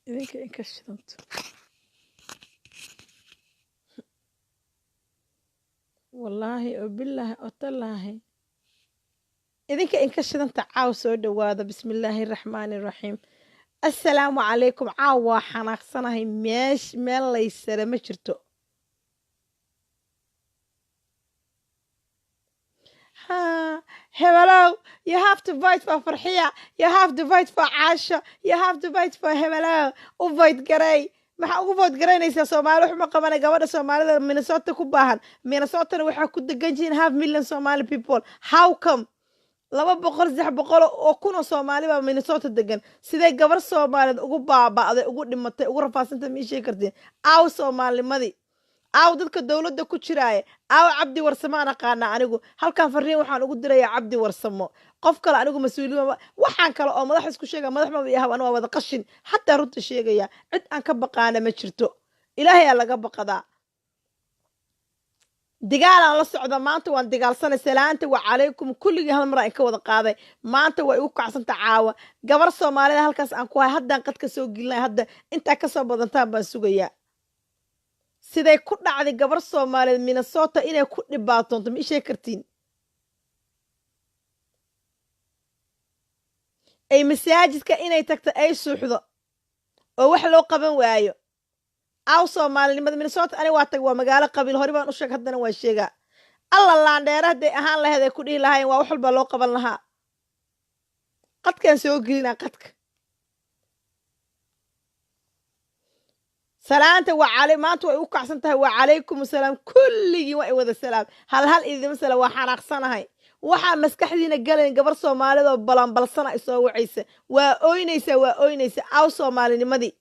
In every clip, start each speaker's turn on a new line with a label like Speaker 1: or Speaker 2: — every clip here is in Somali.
Speaker 1: Idinka inka shidanto. Wallaahi oo bilaahi oo tallaahi, idinka inka shidanta. Caaw soo dhowaada. Bismillaahi raxmaani raxiim. Assalaamu calaykum. Caaw waa xanaaqsanahay. Meesh meel laysare ma jirto. Ha hebelow, you have to vote for Farxiya, you have to vote for Caasho, you have to vote for hebelow. U vote garay. Maxaa ugu vote garaynaysaa? Soomaali waxuma qabana. Gabadha Soomaalida Minnesota ku baahan, Minnesotana waxaa ku degan jihiin half million Somali people. How come 200, 300 oo kun oo Soomaali baa Minnesota degan? Sidee gabar Soomaaliyeed ugu baaba'day, ugu dhimatay, ugu rafaadsantay? Ma ii sheegi kartiin? Aaw Soomaalinimadii? Aaw dadka dowladda ku jiraaya? Aaw Cabdi Warsamo? Aan aqaana anigu. Halkan fariin waxaan ugu dirayaa Cabdi Warsamo. Qof kale anigu mas-uuliyad, waxaan kale oo madax isku sheega, madax maba yahay. Anu waa wada qashin, xataa runta sheegaya. Cid aan ka baqaana ma jirto. Ilaahay aa laga baqadaa. Digaalaan la socda maanta, waan digaalsanay. Salaanta wa calaykum kulligii hal mar aan ka wada qaaday. Maanta way igu kacsanta caawa. Gabar Soomaalida halkaas aan ku hay, haddaan qadka soo gelinay. Hadda intaa kasoo badantaan baan sugayaa. Siday ku dhacday gabar Soomaaliyeed Minnesota inay ku dhibaatoonto? Ma ishee kartiin? Ay masaajidka inay tagto, ay suuxdo oo wax loo qaban waayo. Aw Soomaalinimada? Minnesota ani waa tag, waa magaalo qabiil. Hore baan u sheeg, haddana waa sheegaa. Alla, laandheere hadday ahaan lahayd, ay ku dhihi lahaayeen, waa wax walbaa loo qaban lahaa. Qadkaan soo gelinaa qadka. Salaanta waa cali. Maanta way u kacsan tahay. Waa calaykum asalaam kulligii, waa i wada salaam. Hal hal idima salaam. Waa xanaaqsanahay. Waxaa maskaxdiina galayn gabar Soomaalida oo balanbalsana isoo wacaysa, waa oynaysa, waa oynaysa. Aw Soomaalinimadii?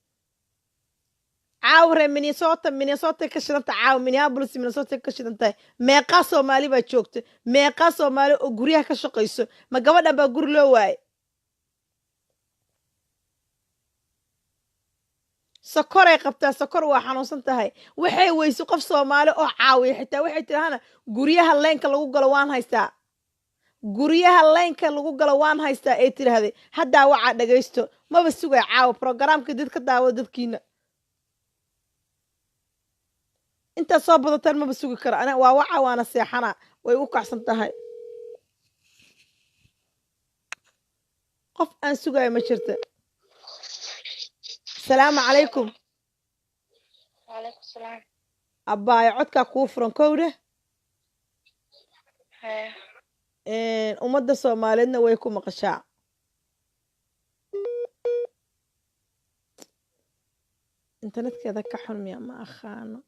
Speaker 1: Caaw ree Minnesota, Minnesota ka shidanta caaw. Minneapolis, Minnesota ka shidan tahay. Meeqaa Soomaali baa joogta? Meeqaa Soomaali oo guryaha ka shaqayso? Ma gabadhan baa guri loo waayay? Sokoray qabtaa, sokor, waa xanuunsan tahay. Waxay weyse qof Soomaali oo caawiya. Xitaa waxay tidhahana, guryaha leynka lagu galo waan haystaa, guryaha leynka lagu galo waan haystaa, ay tidhaahday. Haddaa wacaa, dhagaysto. Maba sugay caawa programka. Dad ka daawado dadkiina intaad soo badataan, maba sugi karo. Ana waa waca, waana seexana. Way u kacsan tahay. Qof aan sugayo ma jirta. Asalaamu calaykum.
Speaker 2: Waalaikum salaam.
Speaker 1: Abbaayo, codkaa kuu furan kowdhe.
Speaker 2: Haya.
Speaker 1: Ummadda Soomaaliyeedna way ku maqashaa. Internetkeeda ka xun miya? Ma aqaano.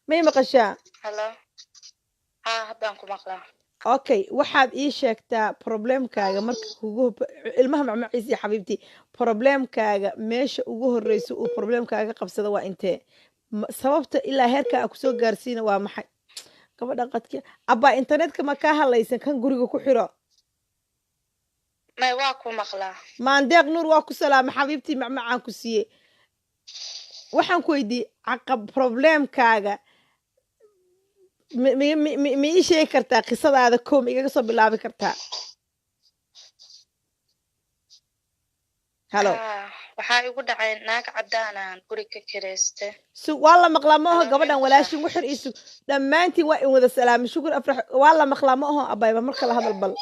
Speaker 1: May maqashaa?
Speaker 2: Hello. Haa, haddaan ku maqlaa.
Speaker 1: Okay, waxaad ii sheegtaa problemkaaga marka kugu ilmaha macmaciisi. Xabiibti, problemkaaga meesha ugu horeysa uu problemkaaga qabsado waa intee? Sababta ilaa heerka aa kusoo gaarsiina waa maxay? Gabadha qadki abbaa, internetka ma kaa hadlaysan? Kan guriga ku xiro.
Speaker 2: May, waa ku maqlaa.
Speaker 1: Maandeeq Nuur, waa ku salaama xabiibtii. Macmacaan ku siiyey. Waxaan ku weydiiyey caqab problemkaaga. Ma ii sheegi kartaa qisadaada? Koom igaga soo bilaabi kartaa? Halo?
Speaker 2: Haa, waxaa igu dhacay naag caddaan aan guri ka kireystay.
Speaker 1: Su waa la maqlaa ma aho?
Speaker 2: Hello,
Speaker 1: gabadhan
Speaker 2: may
Speaker 1: walaashin
Speaker 2: maqashaa?
Speaker 1: Waxir isu dhammaantiin waa in wada salaamay. Shukur Afrax, waa la maqlaa ma aho? Abayba marka la hadal bal.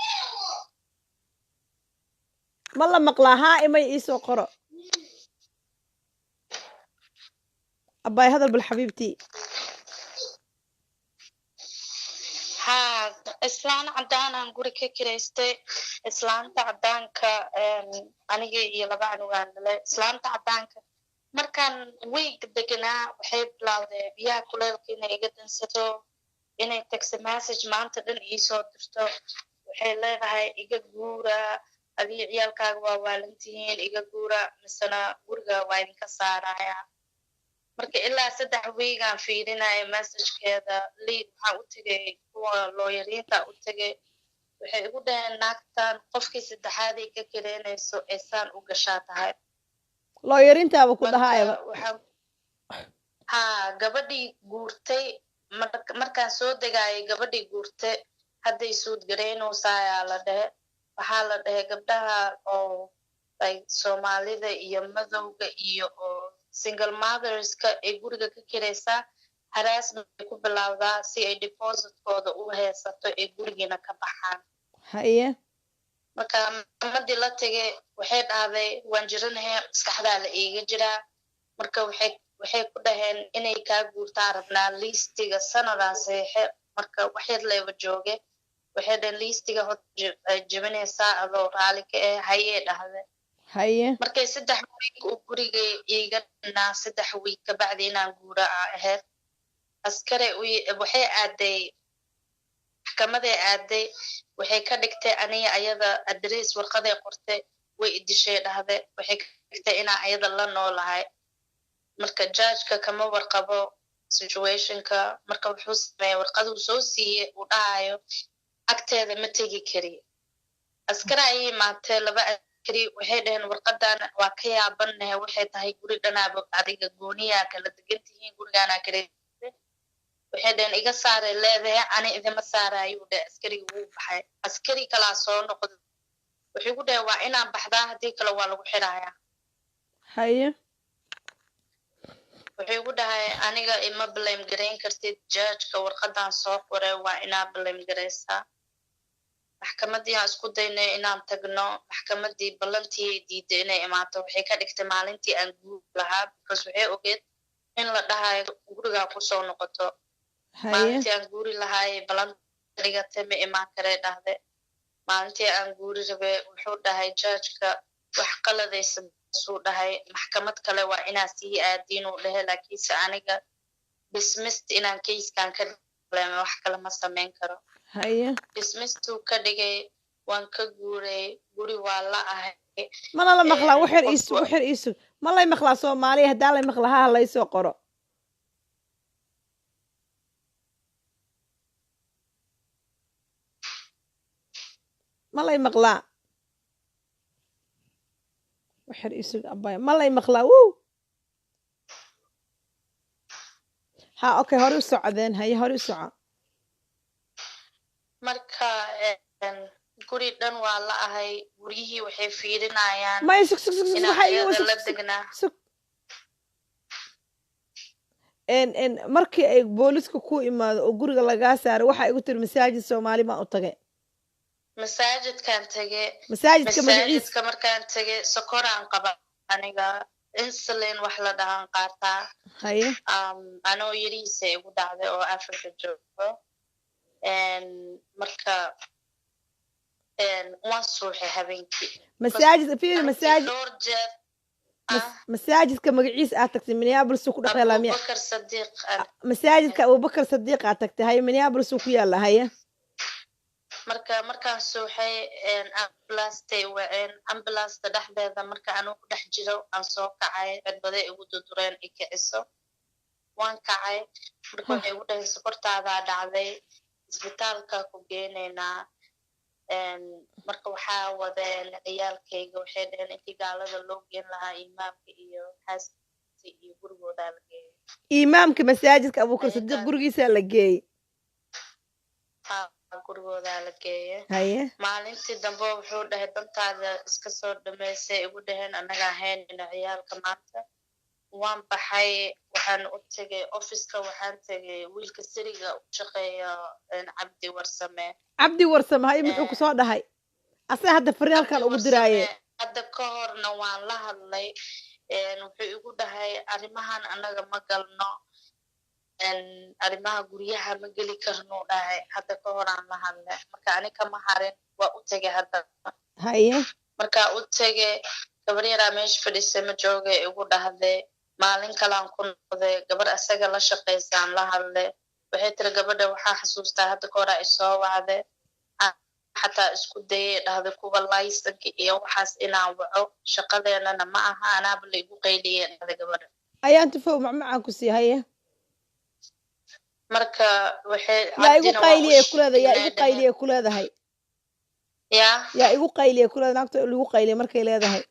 Speaker 1: Ma la maqlaa? Haa, imay iisoo qoro. Abay, hadal bal xabiibtii.
Speaker 2: Haa, islaan caddaan aan guri ka kireystay. Islaanta caddaanka anigii iyo laba canugaan dhalay. Islaanta caddaanka markaan week deganaa, waxay bilowday biyaha kuleelka inay iga dansato, inay text message maanta dhan iisoo dirto. Waxay leedahay, "Iga guura, adiga ciyaalkaaga waa waalantihiin, iga guura, misena guriga waa idinka saaraya." Marka ilaa 3 weekaan fiirinaya messagekeeda. Lead waxaan u tegay kuwa looyariinta u tegay. Waxay igu dhaheen, naagtan qofkii saddexaaday ka kireynayso ee saan u gashaa tahay.
Speaker 1: Looyarintaaba ku
Speaker 2: Marka
Speaker 1: dhahaayaba.
Speaker 2: waxaan, haa, gabadhii guurtay. Markaan soo degaayay, gabadhii guurtay hadday suud garaynaysaa ayaa la dhehe. Waxaa la dhehe gabdhaha oo Like Soomaalida iyo madowga iyo oo single motherska ay guriga ka kiraysaa, harassment ay ku bilowdaa si ay depositkooda u heesato, ay gurigiina ka baxaan. Marka maxkamadii la tegay, waxay dhahday waan jiranahay, maskaxdaa la iiga jiraa. Marka waxay ku dhaheen inay kaa guurtaan rabnaa, leaseiga sanadaa saxiixe. Marka wax yar leeba jooge, waxay dhaheen leaseiga hor jebinaysaa adoo raali ka eh. Hayee dhahde. Markay 3 week uu guriga iiga dhinaa, 3 week kabacdi inaan guura a ahayd, askare waxay aaday maxkamaday aaday, waxay ka dhigtay aniga ayada address, warqaday qortay, way idishay dhahde. Waxay ka dhigtay inaan ayada la noolahay. Marka judgeka kama warqabo situationka. Marka wuxuu sameeyey warqaduu soo siiyey uu dhahayo agteeda ma tegi kari. Askara ay imaatee, laba askari, waxay dhaheen warqadan waa ka yaabanahay, waxay tahay guri dhanaaba adiga gooniyaa kala degan tihiin, gurigaanaa kala. Waxay dhaheen iga saaray leedahay, ani idima saarayuu dheh. Askariga wuu baxay, askari kalaa soo noqday, wuxuu ku dhahay waa inaan baxdaa, haddii kale waa lagu xirayaa. Wuxuu igu dhahay aniga ima blame garayn kartid, judgeka warqadan soo qoray waa inaa blame garaysaa. Maxkamadii aan isku daynay inaan tagno, maxkamadii ballantii diiday inay imaato. Waxay ka dhigtay maalintii aan guuri lahaa, because waxay ogeed in la dhahayo gurigaa kusoo noqoto. Maalintii aan guuri lahaayay ballan dhigatay, ma imaan karee dhahde. Maalintii aan guuri rabe wuxuu dhahay judgeka wax qaladaysa suu dhahay, maxkamad kale waa inaa sii aadiinuu dhahe, laakiinse aniga dismissed inaan casekan ka dhigay, wax kale ma samayn karo. Dismisseduu ka dhigay, waan ka guuray, guri waa la ahay.
Speaker 1: Mana la maqlaa? Waxyar iisug, waxyar iisug. Ma lay maqlaa, Soomaaliya? Haddaa lay maqlaa, ha laysoo qoro. Ma lay maqlaa? Waxyar iisug, abaya. Ma lay maqlaa? Wuu ha, okay, hore u socdeen. Haye, hore u soco.
Speaker 2: Marka guri dhan waa la ahay, guryihii waxay fiirinayaan
Speaker 1: Maya, sug, sug, sug, sug.
Speaker 2: Inaan
Speaker 1: Waxaa ii
Speaker 2: iyada
Speaker 1: sug,
Speaker 2: la
Speaker 1: sug,
Speaker 2: degnaa.
Speaker 1: Sug. En markii ay booliska ku imaado oo guriga lagaa saaro, waxaa igu tiri masaajid Soomaali baan u tagay.
Speaker 2: Masaajidkaan tage.
Speaker 1: Masaajidka magaciis?
Speaker 2: Masaajidka markaan tage, sokoraan qaba aniga, insulin wax la dhahaan qaataa. Anoo yariisa igu dhacday oo Africa joogo. Marka waan suuxay habeenkii.
Speaker 1: Masaajid fiiri, masaajid
Speaker 2: dhowr jeer.
Speaker 1: Masaajidka magaciis aad tagtay Minneapolis uu ku dhex yaalaa miya?
Speaker 2: Abubakar Sadiiq.
Speaker 1: Masaajidka Abubakar Sadiiq aad tagtay. Haye, Minneapolis uu ku yaala. Haye.
Speaker 2: Marka markaan suuxay, ambulance-tay waceen. Ambulance-ta dhexdeeda marka anuu ku dhex jiro aan soo kacay, cirbade igu dudureen, i kiciso, waan kacay. Marka waxay igu dhaheen sokortaadaa dhacday, isbitaalka ku geenaynaa. Marka waxaa wadeen ciyaalkayga, waxay dhaheen intii gaalada loo geen lahaa imaamka iyo xaaskiisa iyo gurigoodaa la geeyay.
Speaker 1: Imaamka masaajidka Abubakar Sadiiq gurigiisa la geeyey?
Speaker 2: Haa, gurigoodaa la geeyay. Maalintii dambe wuxuu dhahay dantaada iska soo dhamaysay, igu dhaheen annaga haynayno ciyaalka maanta. Waan baxay, waxaan u tegay officeka, waxaan tegay wiilka siriga u shaqeeya, Cabdi Warsame.
Speaker 1: Cabdi Warsame. Haye, muxuu kusoo dhahay asaga? Hadda fariin halkan ugu diraaye.
Speaker 2: Hadda ka horna waan la hadlay. Wuxuu igu dhahay arrimahan annaga ma galno, arrimaha guryaha ma geli karnuu dhahay. Hadda ka horaan la hadlay, marka ani kama harin, waa u tegay hadda. Markaa u tegay, gabar yaraa meesha fadhiisay, ma joogay igu dhahday. Maalin kalaan ku noqday, gabar asaga la shaqaysaan la hadlay. Waxay tiri gabadha waxaa xasuustaa hadda ka horaa isoo wacday, xataa isku dayay dhahday kuwa licenseka iyo waxaas inaan waco, shaqadeenana ma aha, anaaba la igu qayliyay dhahday gabadha.
Speaker 1: Ayaan tufow macmacaan ku sii. Haye.
Speaker 2: Marka waxay
Speaker 1: Yaa igu
Speaker 2: Cabdina waa u
Speaker 1: qayliyay ku leedahay? Yaa igu
Speaker 2: sheegnay.
Speaker 1: qayliyay ku leedahay?
Speaker 2: Ya.
Speaker 1: Yaa igu qayliyay ku leedahay naagta lagu qayliyay markay leedahay?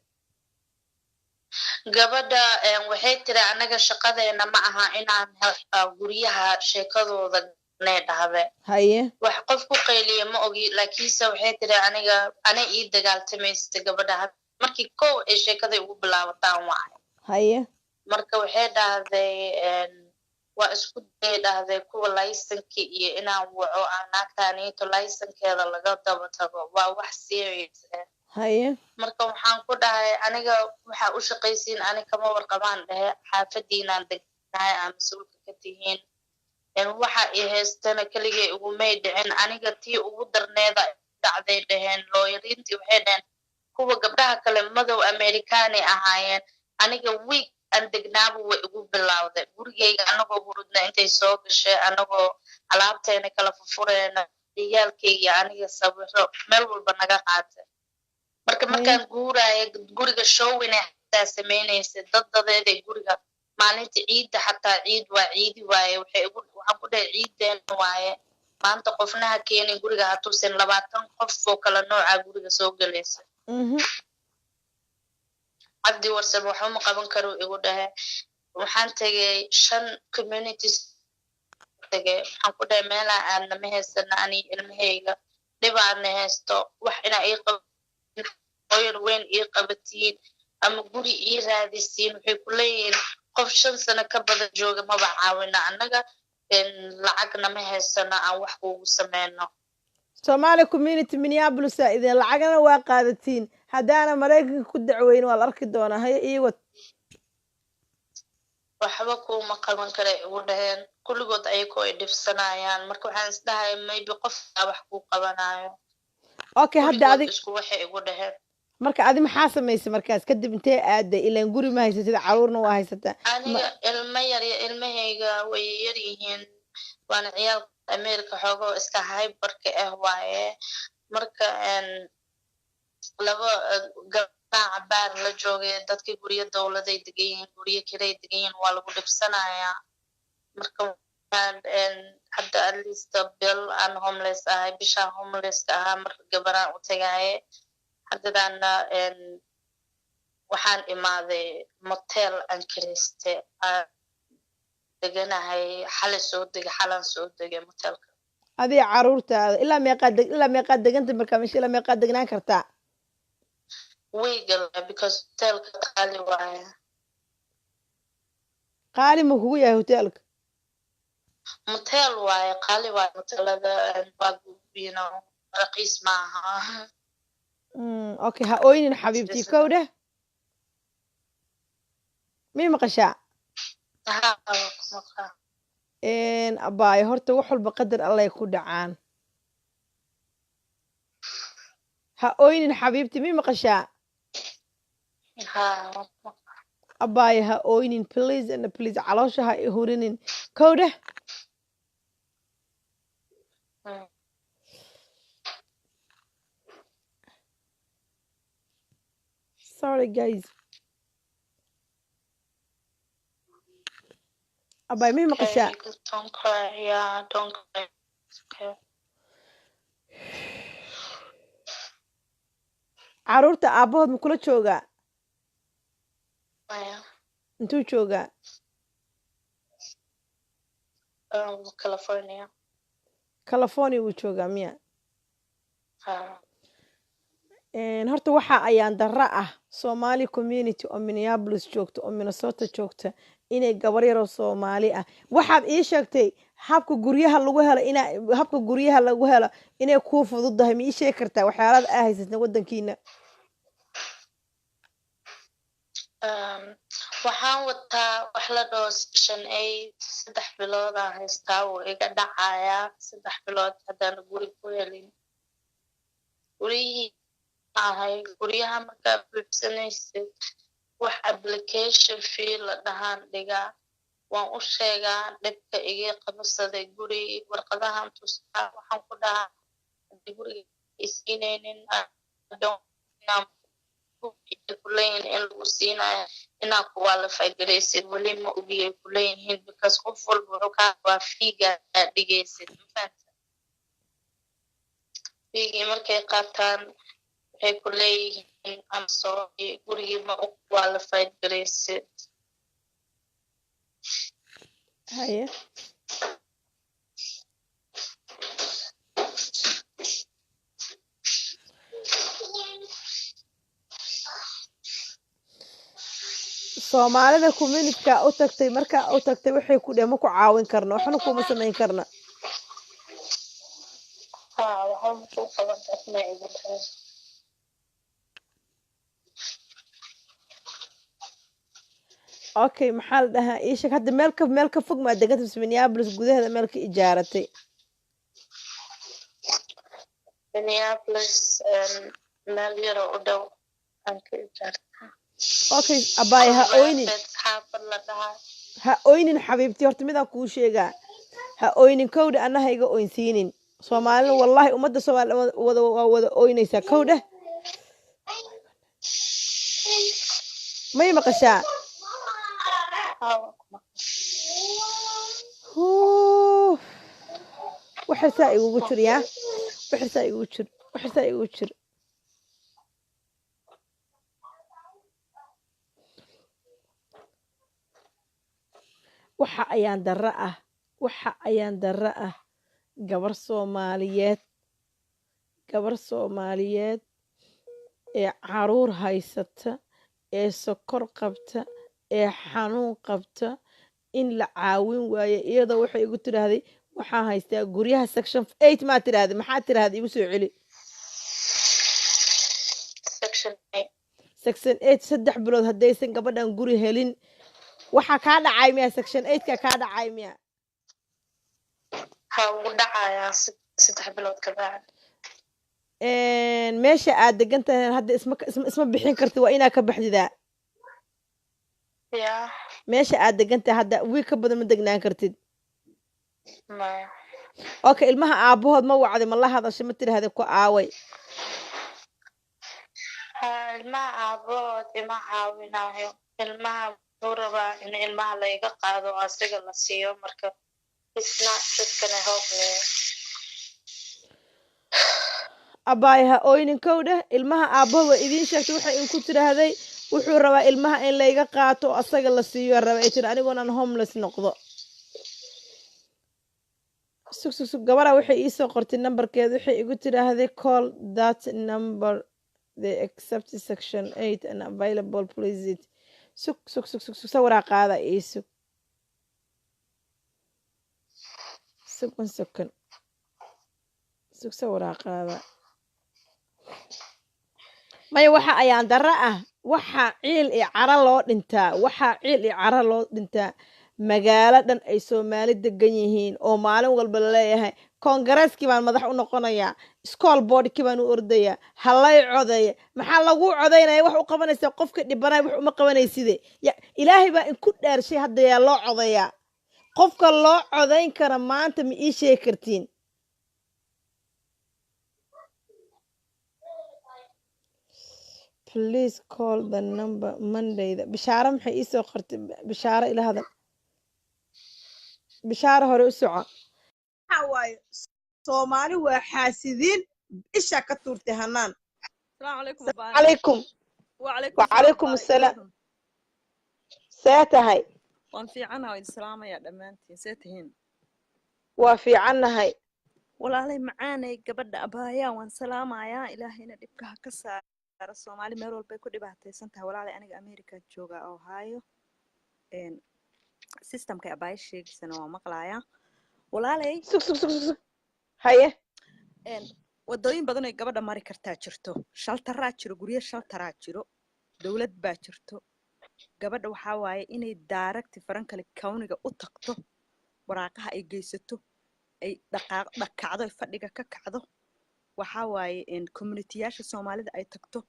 Speaker 2: Gabadha waxay tiri anaga shaqadeena ma aha inaan guryaha sheekadooda nee dhahde. Wax qof ku qayliya ma ogi, laakiinse waxay tiri aniga ana ii dagaaltamaysa gabadha. Markii kow ay sheekaday ugu bilaabataan wacay. Marka waxay dhahday, waa isku day dhahday kuwa licenseki iyo inaan waco, aan naagtaaniito licensekeeda laga daba tago, waa wax serious ah. Marka waxaan ku dhahay, aniga waxaa u shaqaysiin ani kama warqabaan dhehe, xaafadiinaan degnahay, aan mas-uulka ka tihiin. Waxa i haystana keligay ugumay dhicin, aniga tii ugu darneeda dhacday dheheen. Looyariintii waxay dheheen kuwa gabdhaha kale madow Amerikaanay ahaayeen, aniga week aan degnaaba way igu bilowday. Gurigayga anagoo hurudna intay soo gashay, anagoo alaabteena kala furfureena, ciyaalkayga aniga sawiro meel walba naga qaatay. Marka markaan guuraayo guriga showing xataa samaynaysa dad dadeeday guriga maalinta ciidda, xataa ciid waa ciidi waaye, waxay igu, waxaan ku dhahay ciideena waaye maanta, qofna ha keenin guriga, ha tusin. 20 qof oo kala nooca guriga soo gelaysa. Cabdi Warsame waxba ma qaban karo igu dhahe. Waxaan tegay shan communities tegay. Waxaan ku dhahay meelaa aadna ma haysana, ani ilmahayga dhibaana haysto, wax inaa ii qabayar weyn ii qabatiin ama guri ii raadisiin. Waxay ku leeyihiin qof 5 sano ka badan jooga maba caawina annaga, lacagna ma haysano aan wax kuugu sameyno.
Speaker 1: Somaali community Minneapolis aa idin lacagana waa qaadatiin, haddaana Maraykanka ku dacweyn waa la arki doonaa. Haye, ii wad.
Speaker 2: Waxba kuuma qaban kara igu dhaheen kulligood, ayagoo ay dhibsanayaan. Marka waxaan isdhahay maybe qofkaa wax kuu qabanayo.
Speaker 1: Okay, hadda
Speaker 2: kulligood
Speaker 1: adig
Speaker 2: isku waxay igu dhaheen.
Speaker 1: Marka adi maxaa samaysay markaas kadib? Intee aaday? Ilaan guri ma haysatid, caruurna waa haysataa.
Speaker 2: Aniga ilmo yar, ilmahayga way yar yihiin, waana ciyaalka America xoogoo iska hyperka ah waaye. Marka laba gabdhaa cabaar la joogay, dadkii guryo dowladay degan yihiin, guryo kiray degan yihiin, waa lagu dhibsanayaa. Marka waxaan hadda at least bil aan homeless ahay, bishaan homelesska ahaa. Marka gabaraan u tagaaye, haddadaana waxaan imaaday motel aan kirayste aan deganahay. Xalay soo degay, xalaan soo degay motelka.
Speaker 1: Adiga caruurtaada ilaa meeqaad deganta markaa meesha? Ilaa meeqaad degnaan kartaa?
Speaker 2: Wiigal, because hotelka qaali waaye.
Speaker 1: Qaali ma kugu yahay hotelka?
Speaker 2: Motel waaye, qaali waaye. Motelada waa raqiis maaha.
Speaker 1: Okay, ha oynin xabiibtii. Kow dheh, mii maqashaa?
Speaker 2: Haa, waa ku maqlaa.
Speaker 1: Abaayo, horta wax walba qadar Allay ku dhacaan. Ha oynin xabiibtii, mii maqashaa?
Speaker 2: Haa, waa ku maqlaa.
Speaker 1: Abaayo, ha oynin, please and please, caloosha ha i hurinin. Kow dheh. Sorry guys. Abaayo, mii maqashaa?
Speaker 2: Okay, don't cry. Yeah, don't cry. It's okay.
Speaker 1: Caruurta aabbahood ma kula joogaa?
Speaker 2: Maya.
Speaker 1: Intuu joogaa?
Speaker 2: California.
Speaker 1: California wuu joogaa miya?
Speaker 2: Ha.
Speaker 1: Horta waxa ayaan darro ah Somali community oo Minneapolis joogta oo Minnesota joogta inay gabar yaroo Soomaali ah, waxaad ii sheegtay habka guryaha lagu helo, inaa habka guryaha lagu helo inay kuu fududahay. Ma ii sheegi kartaa waxyaalaad aa haysatna waddankiina?
Speaker 2: Waxaan wataa wax la dhaho Section 8, 3 biloodaan haystaa, wuu iga dhacayaa 3 bilood haddaan guri ku helin. Guryihii ahay, guryaha markaa buuxsanaysid wax application fee la dhahaan dhigaa. Waan u sheegaa dhibka iga qabsaday, guri warqadahan tustaa. Waxaan ku dhahaa haddii guriga isiinaynin kuleeyihin in lagu siinayo inaa qualify garaysid weli ma ogiyay kuleeyihiin, because qof walba wuxuu kaa rabaa feega aad dhigaysid, mafahanta? Feegii markay qaataan waxay ku leeyihiin, I'm sorry, gurigii ma u qualified garaysid.
Speaker 1: Haye. Soomaalida communityka u tagtay, markaa u tagtay, waxay ku dheh ma ku caawin karno, waxna kuma samayn karna.
Speaker 2: Haa, waxba ma kuu qaban karna igu dhaheen.
Speaker 1: Okay, maxaa la dhahaa, ii sheeg hadda meel ka fog maa deganta mise Minneapolis gudaheeda meel ka ijaaratay?
Speaker 2: Minneapolis meel yaroo u dhow aan ka ijaartay.
Speaker 1: Okay abaay, ha oynin.
Speaker 2: Xaafad la dhahaa.
Speaker 1: Ha oynin xabiibti. Horta midaan kuu sheegaa, ha oynin kowdha, anna ha iga oynsiinin. Soomaalina wallahi ummadda Soomaali wada waa wada oynaysaa kowdha. May maqashaa?
Speaker 2: Haa, waa ku maqan.
Speaker 1: Huu. Waxa saa igugu jir yaa, waxa saa igugu jir, waxa saa igugu jir. Waxa ayaan darro ah, waxa ayaan darro ah, gabar Soomaaliyeed, gabar Soomaaliyeed ee caruur haysata, ee sokor qabta, ee xanuun qabta, in la caawin waayo. Iyadoo waxay igu tidhaahday waxaan haystaa guryaha section 8. Maa tidhaahday? Maxaa tidhaahday? Igu soo celi.
Speaker 2: Section 8.
Speaker 1: Section 8, 3 bilood haddaysan gabadhan guri helin, waxaa kaa dhacay miya? Section 8-ka kaa dhacay miya?
Speaker 2: Haa, wuu dhacayaa 3 bilood ka bacdi.
Speaker 1: Meesha aad degan tahay hadda isma bixin karti, waa inaa ka baxdidaa.
Speaker 2: Yaa?
Speaker 1: Meesha aad degan tahay hadda wiil ka badan ma degnaan kartid.
Speaker 2: Maya.
Speaker 1: Okay, ilmaha aabahood ma wacday? Ma la hadashay? Ma tidhaahday ku aaway?
Speaker 2: Haa, ilmaha aabahood ima caawinayo. Ilmaha wuxuu rabaa in ilmaha layga qaado oo asiga la siiyo. Marka isna just gonna help me.
Speaker 1: Abaay, ha oynin kowdha. Ilmaha aabbahood waa idiin sheegtay. Waxay inku tidhaahday wuxuu rabaa ilmaha in layga qaato oo asaga la siiyo raba ay tiri, anigoonaan homeless noqdo. Sug, sug, sug. Gabadha waxay iisoo qortay nambarkeeda. Waxay igu tidhaahday call that number, they accept section 8 and available, please. It sug, sug, sug, sug, sug. Sawiraa qaada, ii sug, sug, one second, sug, sawiraa qaada. Maya, waxa ayaan darro ah, waxaa ciil iyo caro loo dhintaa, waxaa ciil iyo caro loo dhintaa magaalo dhan ay Soomaali degan yihiin oo maalin walba laleeyahay koongareskii baan madax u noqonayaa, school boardkii baan u ordayaa, halay codeeya. Maxaa laguu codaynaya? Wax u qabanaysaa qofka dhibanaya? Wax uma qabanayside. Ya Ilaahay baa inku dhaarshay, hadda yaa loo codeeyaa? Qofka loo codayn kara maanta ma ii sheegi kartiin? Please call the number Mondayda. Bishaaro maxay iisoo qortay? Bishaaro ila hadal. Bishaaro, hore u soco. Waxa waaye, Soomaali waa xaasidiin, isha ka tuurtay hanaan.
Speaker 3: السلام عليكم أباي.
Speaker 1: Calaykum.
Speaker 3: وعليكم السلام.
Speaker 1: وعليكم
Speaker 3: أباي.
Speaker 1: السلام. See tahay?
Speaker 3: Waan fiicanahay, waa idin salaamayaa dhammaantiin. See tihiin?
Speaker 1: Waa fiicannahay.
Speaker 3: Walaalay macaanay, gabadha abaayaa waan salaamayaa. Ilaahayna dhibka ha ka saara. Soomaali meel walbay ku dhibaataysan tahay. Walaalay, aniga America jooga, Ohio. Systemka abaaya sheegaysana waa maqlayaa, walaalay.
Speaker 1: Sug, sug, sug, sug, sug. Haye.
Speaker 3: Wadooyin badan ay gabadha mari kartaa jirto. Shelteraa jiro, guryo shelteraa jiro, dowlad baa jirto. Gabadha waxaa waaye inay direct Franklin Countyga u tagto, waraaqaha ay geysato, ay dhaqaaq dhakacdo, ay fadhiga ka kacdo. Waxaa waaye in communityyaasha Soomaalida ay tagto,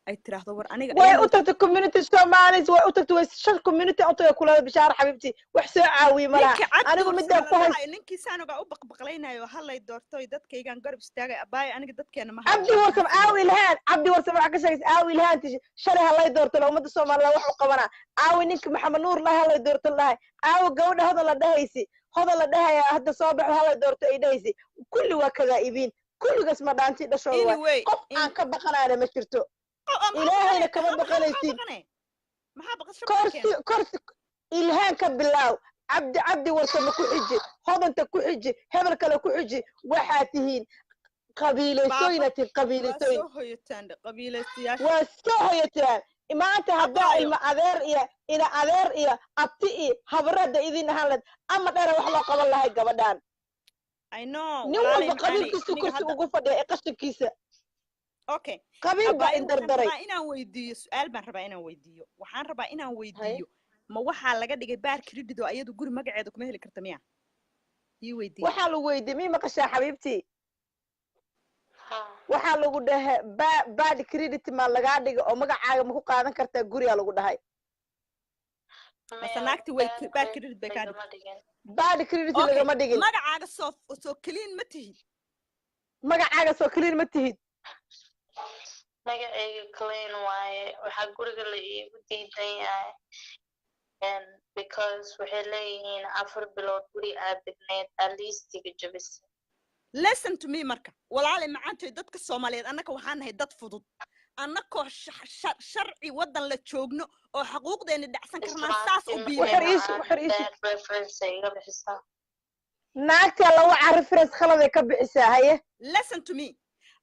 Speaker 3: ay tiraahdo war aniga
Speaker 1: Way
Speaker 3: ayadoo
Speaker 1: u tagtay community Somalis, way u tagtay, way shan community u tagay kulaada. Bishaar xabiibti, wax soo caawiye malaha.
Speaker 3: Ninka Cabdi
Speaker 1: Anigu
Speaker 3: Warsame
Speaker 1: midaan
Speaker 3: la
Speaker 1: ku hays
Speaker 3: dhahayo, ninkii saanogaa u baqbaqlaynayo, halay doortoy, dadkaygaan garab istaagay. Abaaya, aniga dadkeena ma
Speaker 1: Cabdi
Speaker 3: hayo.
Speaker 1: Warsam aawi Ilhaan, Cabdi Warsam waxaa ka sheegaysa aawi Ilhaanti shalay halay doorto la ummadda Soomaaliya wax u qabanaa. Aawi ninka Maxamed Nuur lahay halay doorto lahay. Aawi gabadha hodan la dhahaysi, hodan la dhahaya hadda soo baxo halay doorto ay dhahaysi. Kulli waa kadaa'ibiin, kulligaas ma dhaanti dhashooda waay.
Speaker 3: Anyway.
Speaker 1: Qof aan ka baqanaana ma jirto, Ilaahayna kama baqanaysid.
Speaker 3: Maxaa baqasho badan
Speaker 1: Korsi
Speaker 3: keena?
Speaker 1: Korsi Ilhaan ka bilaaw, Cabdi Warsame ku xiji, hodanta ku xiji, hebel kale ku xiji. Waxaa tihiin qabiilaysooyina tihiin.
Speaker 3: Waa
Speaker 1: Qabiilaysooyin.
Speaker 3: soo hoyataan qabiilaystayaasha.
Speaker 1: Waa soo hoyataan. Maanta haddaa
Speaker 3: Abaayo.
Speaker 1: ilma adeer iyo ina adeer iyo abti iyo habarada idin ahaan lahayd ama dheera wax loo qaban lahay gabadhaan.
Speaker 3: I know.
Speaker 1: Nin
Speaker 3: Walaalay
Speaker 1: walba
Speaker 3: macaanay,
Speaker 1: qabiilkiisu
Speaker 3: aniga
Speaker 1: kursi
Speaker 3: hadda
Speaker 1: ugu fadhiya ee qashinkiisa.
Speaker 3: Okay.
Speaker 1: Qabiil baa
Speaker 3: Abaayo, waxaan
Speaker 1: indardaray.
Speaker 3: rabaa inaan weydiiyo su-aal baan rabaa inaan weydiiyo. Waxaan rabaa inaan weydiiyo, ma waxaa laga dhigay bad credit oo ayadu guri magaceeda kuma heli karta miya? Ii weydiiyo.
Speaker 1: Waxaa lagu weydiiyey, mii maqashaa, xabiibtii?
Speaker 2: Haa.
Speaker 1: Waxaa lagu dhahay bad credit ma lagaa dhiga oo magacaaga ma ku qaadan kartaa gurigaa lagu dhahay.
Speaker 3: Mase naagti way bad credit bay kaa
Speaker 2: lagama dhigin.
Speaker 1: Bad credit
Speaker 3: Okay,
Speaker 1: lagama dhigin.
Speaker 3: Magacaaga soo clean ma tihid?
Speaker 1: Magacaaga soo clean ma tihid?
Speaker 2: Magacayga clean waaye. Waxaa guriga la iigu diidan yahay because waxay leeyihiin 4 bilood guri aad degneed aa lease-iga jabisay.
Speaker 3: Listen to me marka, walaalay macaantoy. Dadka Soomaaliyeed annaka waxaan nahay dad fudud. Annakoo sharci waddan la joogno oo xaquuqdeena dhacsan karnaa saas u
Speaker 1: Waxar
Speaker 3: biimayna.
Speaker 1: waxar iisu.
Speaker 2: Bad reference ay iga bixisaa.
Speaker 1: Naagta lagu reference khaladay ka bixisaa, haye.
Speaker 3: Listen to me.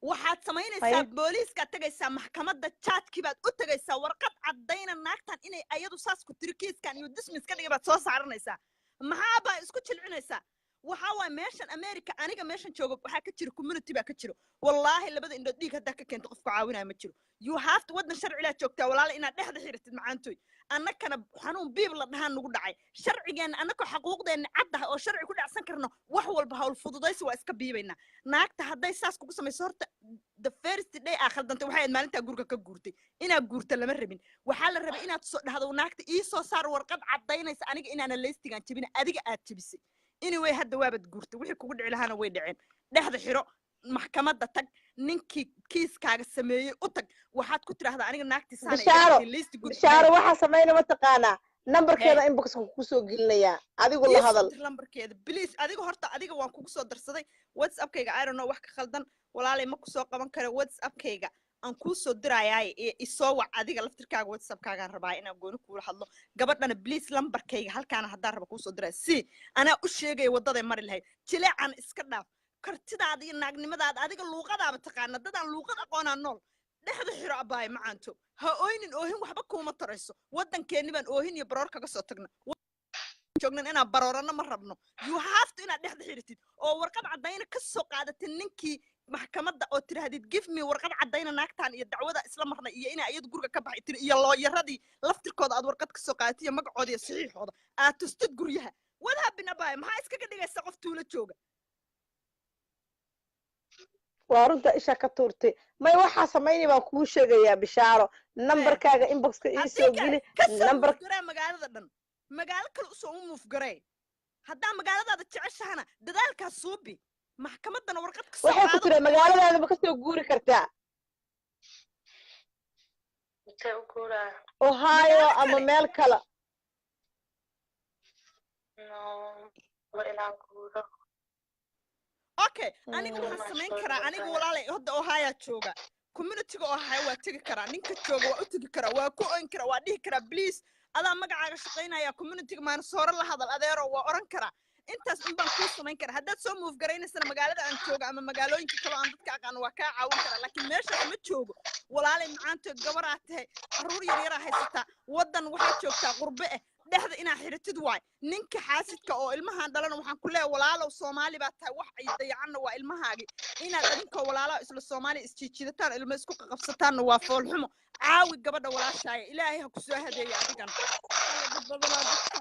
Speaker 3: Waxaad samaynaysaa, booliiskaad tegaysaa, maxkamadda judge-kii baad u tegaysaa. Warqad caddayna naagtan inay ayadu saas ku tiri, kiiskan iyo dismiss ka dhigay baad soo saaranaysaa. Maxaa baa isku jilcinaysaa? Waxaa waay meeshan America, aniga meeshan joogo, waxaa ka jiro community baa ka jiro. Wallaahi, labada indhood dhiig haddaa ka keento, qofku caawinaya ma jiro. You have to, waddan sharcigaa joogtaa, walaala, inaad dhexda xiratid macaantoy. Annakana xanuun biib la dhahaan nagu dhacay. Sharcigeenna annakoo xaquuqdeenna caddaha oo sharci ku dhacsan karno, wax walba hawl fududaysi waa iska biibaynaa. Naagta hadday saas kugu samayso, horta the first day aa khaldantay waxay ahayd maalintaa guriga ka guurtay. Inaad guurta lama rabin. Waxaa la rabay inaad soo dhahdo naagta: "Ii soo saar warqad caddaynaysa aniga inaana lease-igaan jebin, adiga aad jebisay." Anyway, hadda waabad guurtay, wixii kugu dhici lahaana way dhaceen. Dhexda xiro, maxkamadda tag, ninkii kiiskaaga sameeyey u tag. Waxaad ku tidhaahdaa: "Aniga naagtii saana iga
Speaker 1: Bishaaro,
Speaker 3: dhigtay lease-ti guri."
Speaker 1: Bishaaro, waxaa samayna mataqaanaa? Nambarkeeda inboxka kusoo gelinayaa, adigu la
Speaker 3: Ii soo
Speaker 1: hadal.
Speaker 3: dir lambarkeeda, please. Adiga horta, adiga waan kugu soo darsaday WhatsAppkayga. I don't know wax ka khaldan, walaalay, ma kusoo qaban karo. WhatsAppkayga aan kuu soo dirayaaye ee isoo wac adiga laftirkaaga. WhatsAppkaagaan rabaa inaan gooni kuula hadlo. Gabadhana please, lambarkayga halkaana haddaan raba kuu soo diraya si anaa u sheegaya waddaday mari lahayd. Jileecan iska dhaaf. Kartidaada iyo naagnimadaada, adiga luuqadaaba taqaana, dadaan luuqad aqoonaa nool. Dhexda xiro, abaaye macaanto. Ha ooynin, oohin waxba kuuma tarayso. Waddankeenni baan oohin iyo baroor kaga soo tagna joognan, inaan baroorano ma rabno. You have to inaad dhexda xiratid oo warqad caddayna ka soo qaadatid ninkii maxkamadda oo tidhaahdid: "Give me warqad caddayna naagtan iyo dacwada isla marnay iyo inaa iyadu guriga ka baxay tiri," iyo lawyer-adii laftirkooda aad warqad ka soo qaadatid iyo magacooda iyo saxiixooda aad tustid guryaha. What happened, abaaye? Maxaa iskaga dhigaysa qof tuulo jooga?
Speaker 1: Waa runta, isha ka tuurtay. May, waxaa samaynay baan kuu sheegayaa, Bishaaro. Nambarkaaga inboxka ii soo
Speaker 3: Haddii kale
Speaker 1: geli.
Speaker 3: ka soo
Speaker 1: Nambar.
Speaker 3: Move garee magaalada dhan, magaalo kale usoo u move garee. Haddaa magaaladaada jeceshahana dadaalkaa suubi, maxkamaddana warqad ka soo
Speaker 1: Waxay ku
Speaker 3: qaado.
Speaker 1: tira magaaladaada ma kasoo guuri kartaa?
Speaker 2: Intee u guuraa?
Speaker 1: Ohio
Speaker 3: Magaalo
Speaker 1: ama
Speaker 3: kale.
Speaker 1: meel kale.
Speaker 2: No, waa inaan guuro.
Speaker 3: Okay, aniga waxaan
Speaker 2: Too much
Speaker 3: samayn
Speaker 2: work
Speaker 3: karaa aniga,
Speaker 2: wallahi.
Speaker 3: walaalay, hadda Ohio jooga, communityga Ohio waa tegi karaa, ninka jooga waa u tegi karaa, waa ku oyn karaa, waa dhihi karaa: "Please, adaa magacaaga shaqaynaya, communityga Maanusoore la hadal, adeero," waa oran karaa. Intaas un baan kuu samayn karaa. Haddaad soo move garaynaysan magaalada aan jooga ama magaalooyinka kale oo aan dadka aqaano, waa kaa caawin karaa, laakiin meeshaas ma joogo, walaalay macaantood. Gabaraa tahay, carruur yar yaraa haysataa, waddan waxaad joogtaa qurbe eh. Dhexda inaa xiratid waay. Ninka xaasidka oo ilmahan dhalana waxaan ku leeyahay: walaalow, Soomaali baa tahay, wax ay dayacanna waa ilmahaagi. Inaad adinkoo walaalaha isla Soomaaliya isjiijidataan, ilmo isku qaqabsataanna waa foolxumo. Caawi gabadha walaashaaya. Ilaahay ha ku soo hadeeya adigana. Alla, dad badanaa dadka.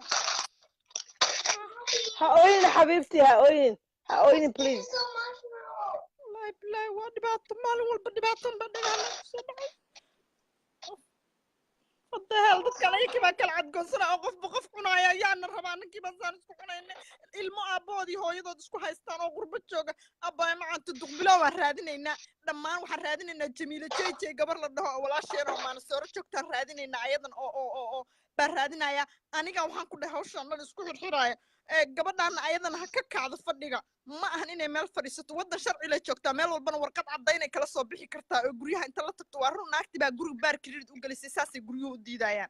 Speaker 1: Ha ooyin, xabiibti, ha ooyin, ha ooyin, please.
Speaker 3: Wallaahi bilaahi, waa dhibaato. Maalin walba dhibaatan baa dhagaala kusoo dhacay. What the hell? Dadkan ayakii baa kala cadgoonsana oo qofba qof cunaya. Yaana rabaa ninkii baan saan isku cunayna, ilmo aabbahood iyo hooyadood isku haystaan oo qurbo jooga. Abbaay macaanta, duqbilow baan raadinaynaa dhammaan. Waxaan raadinaynaa Jamiilo JJ, gabar la dhaho oo walaasheen oo Maanasooro joogtaan raadinaynaa ayadan oo baan raadinayaa. Aniga waxaan ku dhahay hawshan dhan isku xirxiraaya ee gabadhaana ayadana ha ka kacdo fadhiga. Ma ahan inay meel fadhiisato. Waddan sharci lay joogtaa, meel walbana warqad caddaynay kala soo bixi kartaa oo guryaha inta la tagto. Waa run, naagti baa guriga bad credit u gelisay, saasay guryuhu u diidayaan.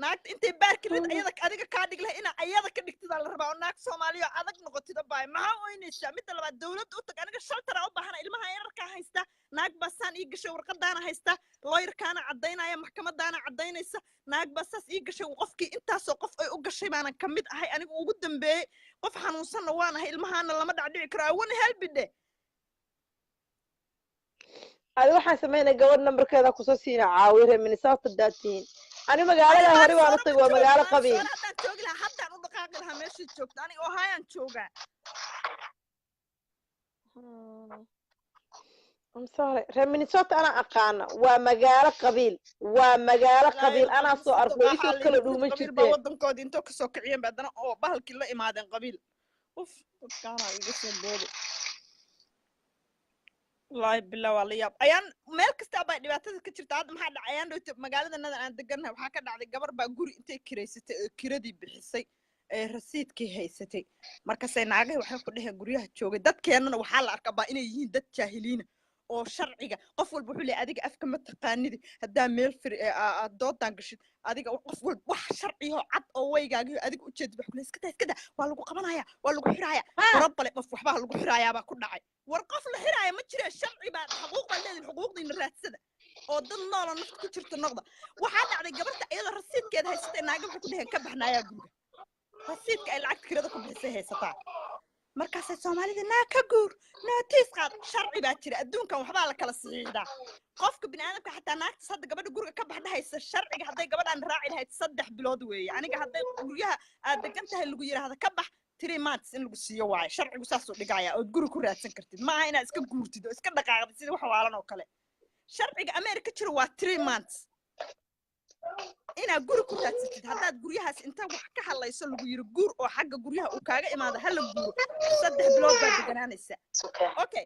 Speaker 3: Naagta intay bad credit ayada adiga kaa dhig lahay, inaa ayada ka dhigtidaa la rabaa oo naag Soomaaliya oo adag noqotida baay. Maxaa oynaysaa? Midda labaad, dowladda u tag. Aniga shelter-aa u baahana, ilmaha yararkaa haysta. Naag baa saan ii gashay, warqadaana haysta, lawyerkaana caddaynaya, maxkamadaana caddaynaysa. Naag baa saas ii gashay, qofkii intaasoo qof ay u gashay baanan ka mid ahay. Anigu ugu dambeeyey, qof xanuunsanna waan ahay, ilmahaana lama dhacdhici karo. I wanna help dhe.
Speaker 1: Adi waxaan samaynaya, gabadh nambarkeeda kusoo siina, caawiya reer Minnesota daatiin. Ani magaalada hore waan u tagay, waa magaalo qabiil.
Speaker 3: Haddaan joogi lahaa, haddaan u dhaqaaqi lahaa meeshay joogto. Aniga Ohioan joogaa.
Speaker 1: I'm sorry, reer Minnesota anaa aqaana, waa magaalo qabiil, waa magaalo qabiil. Anaa soo arkay, way isoo kala dhuuman
Speaker 3: Qabiil baa
Speaker 1: jirteen.
Speaker 3: Wadankoodii intoo kasoo kiciyeen ba haddana oo bahalkii la imaadeen qabiil. Uf, dadkaana iga soo booday. Wallaahi billah, waa la yaab. Ayaan meel kasta baa dhibaatada ka jirta. Hadda maxaa dhacay? Ayaan dhowta magaalada nadan aan degannahay waxaa ka dhacday, gabar baa guri intay kiraysatay oo kiradii bixisay ee rasiidkii haysatay. Markaasay naagahi waxay ku dheheen guryaha joogay, dadkeennana waxaa la arkaa baa inay yihiin dad jaahiliina oo sharciga qof walba wuxuu leeyahay, adiga afka ma taqaanidi, haddaa meel firi aad doodan gashid, adiga qof walba wax sharciyahoo cad oo waygaagiyo adiga ujeedid wax kule, iska daa, iska daa, waa lagu qabanaya, waa lagu xiraaya. Warabale qof waxbaa lagu xiraayaa baa ku dhacay. War qof la xiraaya ma jira. Sharci baa, xuquuq baa leedihin, xuquuqdiina raadsada oo dad nooloo nafta ku jirta noqda. Waxaa dhacday, gabarta iyadoo rasiidkeeda haysatay, naaga waxay ku dheheen, ka baxnaayaa guriga. Rasiidka ay lacagta kirada ku bixisay haysataa. Markaasay Soomaalida, naa ka guur, naa tiis qaad. Sharci baa jira adduunkan, waxbaa la kala saxiixdaa qofka biniaadamka, xataa naagtas. Hadda gabadha guriga ka baxdhahaysa, sharciga hadday gabadhaan raaci lahayd, 3 bilood weeye. Aniga hadday guryaha aad degan tahay lagu yidhaahda ka bax, 3 months in lagu siiyo waaye. Sharcigu saasuu dhigaya ood guri ku raadsan kartid. Maaha inaad iska guurtid oo iska dhaqaaqdid sida wax waalan oo kale. Sharciga America jiro waa 3 months inaad guri ku raadsatid. Haddaad guryahaas inta wax ka hadlayso lagu yiri guur oo xagga guryaha uu kaaga imaado, hala guuro, 3 bilood baad deganaanaysa. Okay,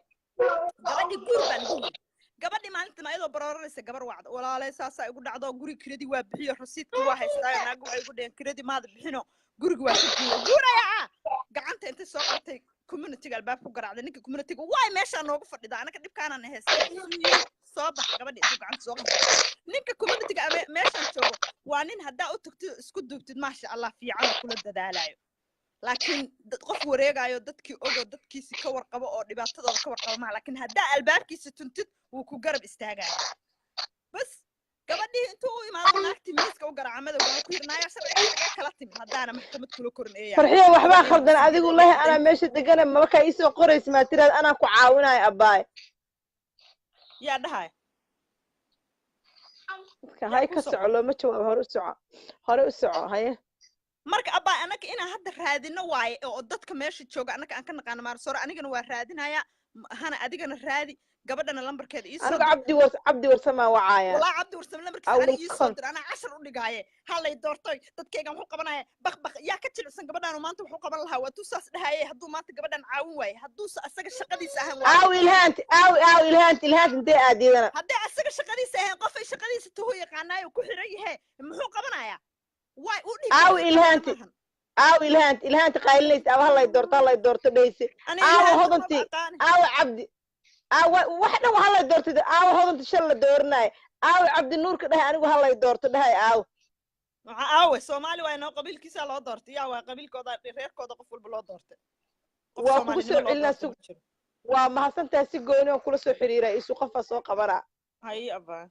Speaker 3: gabadhii guur baa lagu yiri. Gabadhii maalinta ayadoo barooranaysa gabar wacda, walaalay, saasaa igu dhacdo, guri kiradii waa bixiyo, rasiidkii waa haystaayo, naaga waxay igu dheheen kiradii maada bixino, guriga waa ka guura. Guuraya gacanta intay soo qabtay communityga albaab ku garaacday. Ninka communityga waay meeshaa noogu fadhida, anaka dhibkaanaan haystay, soo bax. Gabadhi intuu gacanta soo qabtay, ninka communityga meeshaan joogo waa nin haddaa u tagtid isku duubtid, maasha Allah, fiican oo kula dadaalayo, laakiin qof wareegayo, dadkii ogoo dadkiisi ka warqabo oo dhibaatadooda ka warqabo maha. Laakiin haddaa albaabkiisa tuntid, wuu ku garab istaagaya. Bas, gabadhii intuu u imaado, naagtii miiska u garaaca madowga, ku yidhi, naaya, sharciga xagee kala timid haddaana maxkamad kula korin eeya?
Speaker 1: Farxiya, waxbaa khaldan. Adigu lahi anaa meesha degana, markaa iisoo qoraysa maa tiraad anaa ku caawinayo, abbaay.
Speaker 3: Yaa dhahay?
Speaker 1: Marka hay ka soco, looma jawaabo. Hore u soco, hore u soco, haye.
Speaker 3: Marka abbaa, anaka inaan hadda raadino waaye oo dadka meesha jooga annaka aan ka naqaano Maarsoro. Anigana waa raadinaya, hana adigana raadi, gabadhana lambarkeeda ii soo
Speaker 1: Anigu Cabdi War, Cabdi Warsamaa wacaaya.
Speaker 3: Walaa Cabdi Warsame lambarkiisa aniga ii soo dir, anaa cashar u dhigaaye. Halay doortoy, dadkaygan wuxuu qabanaya baq baq. Yaa ka jilicsan gabadhaanu maanta wuxuu qaban lahaa? Waa tuu saas dhahaye. Hadduu maanta gabadhan caawin waaye, hadduuse asaga shaqadiisa ahan.
Speaker 1: Aaw Ilhaanti, aaw, aaw Ilhaanti, Ilhaanti intee aadiyadana?
Speaker 3: Haddii asaga shaqadiisa ahayn, qofay shaqadiisa tuhu yaqaanaayo ku xiran yahe, muxuu qabanayaa? Waay u dhihi.
Speaker 1: Aaw Ilhaanti, aaw Ilhaanti, Ilhaanti qaylinaysa, aaw halay doorto, halay doorto dhayse. Aawa Hodanti, aawa Cabdi, aawa wax dhan halay doorto, aawa Hodanti shal la dooranayo, aawa Cabdi Nuurka dhahay anigu halay doorto dhahay, aaw.
Speaker 3: Maxaa aawe? Soomaali waa inoo qabiilkiisa loo doortay. Yaa waa qabiilkooda, reerkooda qof walba loo doortay.
Speaker 1: Waa kugu soo celinaa, sug. Waa mahadsantahay, si gooni oo kula soo xiriira isu qofaa soo qabanaa.
Speaker 3: Haye abaa.